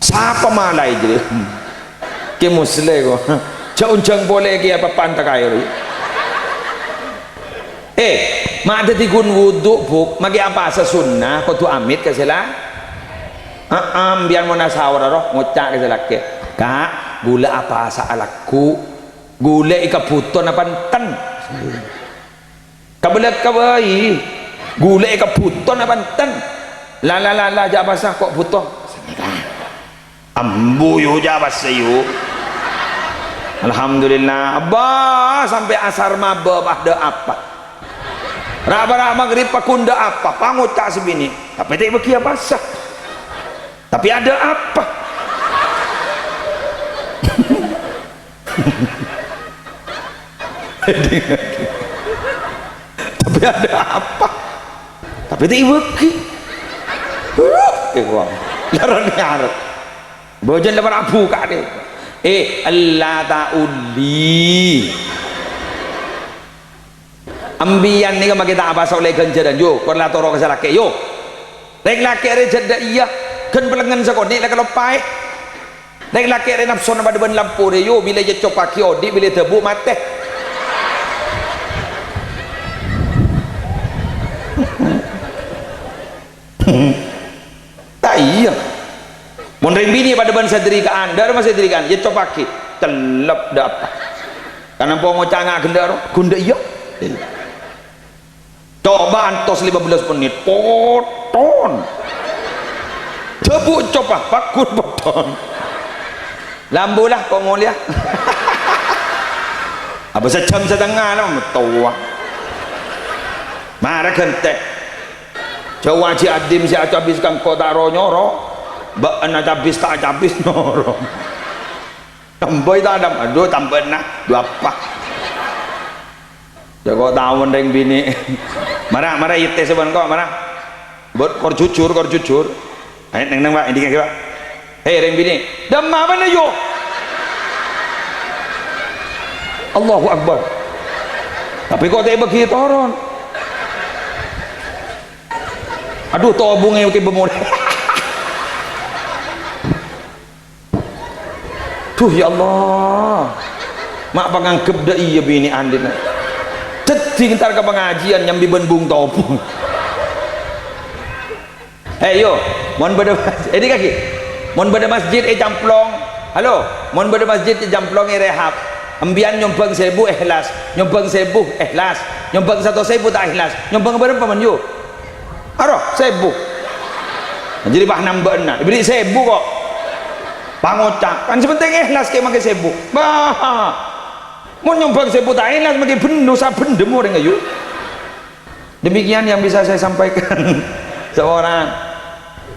Sapa malaè jârèya? Kè Musleh, ko'. Jhâ' onjhâng polè kè apa panta kaè, royu. Eh, ma' dhâddhi ghun wudu, Bu', makè apasa sunnah, kodhu amit ka sè la-, heeh, sampèyan mon asaor, ro, ngoca' ka sè lakè', "Ka', ghulâ apasa alako? Ghulâ èkabhuto napa enten?" Kabâlâkka bhâi. Ghulâ èkabhuto napa enten? La, la, la, la, jhâ' apasa, ko' bhuto. Ambu, yu, jhâ' apasa, yu. Alhamdulillah. Abâ, sampè' asar mabâ, padâ apa? Ra'-para' maghrib, paghun dâ' apa? Pangoca' sè binè'. Tapè ta' èbâghi apasa. Tapi ada apa? Tapi ada apa? Tapi ta' èbâghi. Huh, èkowa. Laran ngarep. Bhâjâng la para' bukka' deh. Eh, ella ta' uli. Sampèyan nèka makè ta' apasa ollè ghânjhârân, yo, kor la toro' ka sè lakè', yo. Rèng lakè' rè jhâ' dâ' iyâ, ghân pellengngen sakonè' la kaloppaè. Rèng lakè' rè napsona padâ bân lampu rè, yo, bilâ ècoppaaghi odi', bilâ èdhâbu' matè. Ta' iyâ. Mon rèng binè' padâ bân sadrika'an, dâ' remma sadrika'an, ècoppaaghi. Cellep dâ' apa. Kan ampo ngoca' nga' ghellâ' ro, ghun dâ' iyâ. Coba antos lima belas menit, poton. Dâbu' coba, paghun poton. Lambu la, ko' molèya. Apa sajâm satengnga, no, matowa. Mara ghântè'. Jhâ' Haji Adim sè acabis ka engko' ta' ro-nyoro. Bâ'na cabis ta' acabis nyoro. Tambâi ta' tam-, aduh, tambâna. Duh apa? Jhâ' ko' taon rèng binè'. Mara, mara, ite sabân ko', mara. Bâ-, kor jujur, kor jujur. Ayo, neng-neng, Pak, ini, Pak. Hei, rèng binè'. Dâ'emma bâ'na, yo? Allahu Akbar. Tapè ko' ta' èbâghi toron. Aduh, tobungè kè bemor. Duh, ya Allah. Ma' panganggep dâ' iyâ binè' Andin. Dâddhi entar ka pangajiân nyambi bân bung tobung. Eh, yo, mon bâdâ mas-, ini kaki. Mon bâdâ masjid ècamplong. Halo, mon bâdâ masjid ècamplong èrehab. Embiyan nyombang sèbu ikhlas, nyombang sèbu ikhlas, nyombang satos èbu ta' ikhlas. Nyombang bârâmpa, mon, yo? Aro, sèbu. Jadi pas namba'na, èberri' sèbu kok. Pangoca', kan sè pentèng èhlas kè makè sèbu. Bah, mon nyombhâng sèbu ta' èhlas, makè bendhu sabendhem orèng ayu. Demikian yang bisa saya sampaikan. Seorang,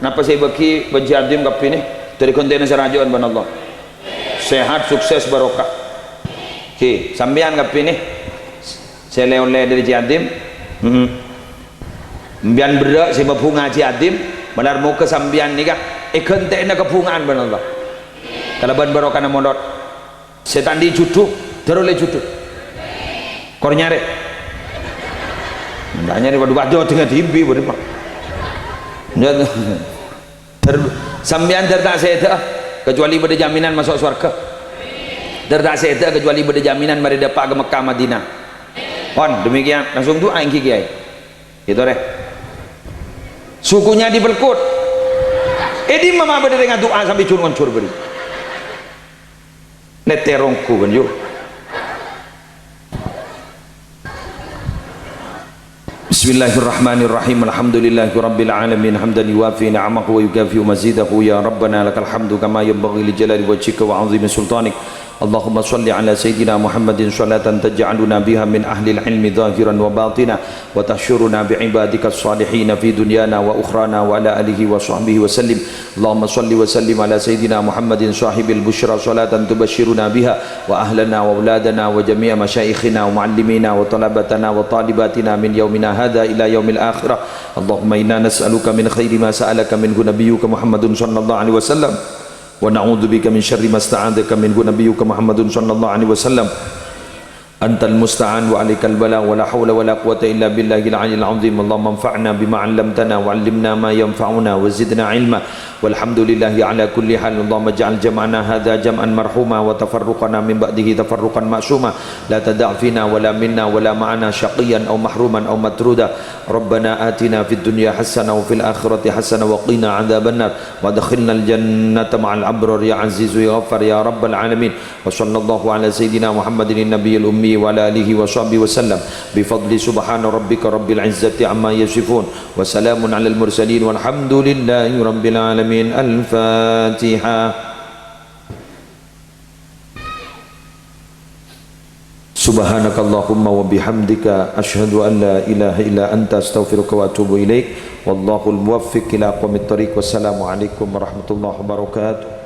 napa sè èbâgi Haji Adim kabbhi nè? Dâri kontèna sè raju'an bân Allah. Sehat, sukses, barokah. Oke, sampèyan kabbhi nè. Sè lè-ollè dâri Haji Adim. Hmm. Sampèyan berrâ' sè mabhunga Haji Adim, malar moghâ sampèyan nèka èghântè'ana kabhunga'an bân Allah. Kalabân barokana molod. Sè ta' andi' jhudhu, dâr ollè jhudhu. Kor nyarè. Enggak nyarè, waduh, waduh, dengan dimbi, waduh, Pak. Ya, dâr, sampèyan dâr ta' sèdhâ'â, kecuali bâdâ jaminan maso' sowarghâ. Dâr ta' sèdhâ'â, kecuali bâdâ jaminan marè dâpa' ka Mekkah Madinah. Pon, demikian, langsung du'a èngghi, Kiai. Gitu, rè. Sukunya dipelkut. È dimma ma' bâdâ rèng adu'a sampè' jhur-ngonjhur bâri'. Nètè ronggu kan, yu. Bismillahirrahmanirrahim. Alhamdulillahirabbil alamin. Hamdan yuwafi ni'amahu wa yukafi'u mazidahu. Ya Rabbana lakal hamdu kama yanbaghi li jalali wajhika wa 'azimi sultanik. Allahumma shalli ala sayyidina Muhammadin shalatan taj'aluna biha min ahlil ilmi zahiran wa batina, wa tahsyuruna bi ibadika shalihina fi dunyana wa ukhrana, wa ala alihi wa sahbihi wa sallim. Allahumma shalli wa sallim ala sayyidina Muhammadin shahibil busyra shalatan tubasyiruna biha wa ahlana wa auladana wa jami'a masyayikhina wa muallimina wa talabatana wa talibatina min yaumina hadha ila yaumil akhirah. Allahumma inna nas'aluka min khairi ma sa'alaka minhu nabiyyuka Muhammadun sallallahu alaihi wasallam. Wa na'udzubika min syarri masta'adzaka minhu nabiyyuka Muhammadun sallallahu alaihi wasallam. Antal musta'an wa alaikal bala wa la haula wa la quwwata illa billahil aliyyil azim. Allahumma anfa'na bima 'allamtana wa 'allimna ma yanfa'una wa zidna ilma. Walhamdulillahi ala kulli hal. Allahumma ij'al jam'ana hadza jam'an marhuma wa tafarruqana min ba'dihi tafarruqan ma'suma. La tada' fina wa la minna wa la ma'ana syaqiyyan aw mahruman aw matruda. Rabbana atina fid dunya hasanah wa fil akhirati hasanah wa qina adzabannar. Wa adkhilnal jannata ma'al abrar ya Azizu ya Ghaffar ya Rabbal alamin. Wa sallallahu ala sayyidina Muhammadin nabiyil ummi wa ala alihi wa sahbihi wa sallam. Bi fadli subhana rabbika rabbil izzati amma yasifun. Wa salamun alal mursalin walhamdulillahi rabbil alamin. Al-Fatihah. Subhanakallahumma wa bihamdika, asyhadu an la ilaha illa anta, astaghfiruka wa atubu ilaik. Wallahul muwaffiq ila aqwamit thariq. Wassalamualaikum warahmatullahi wabarakatuh.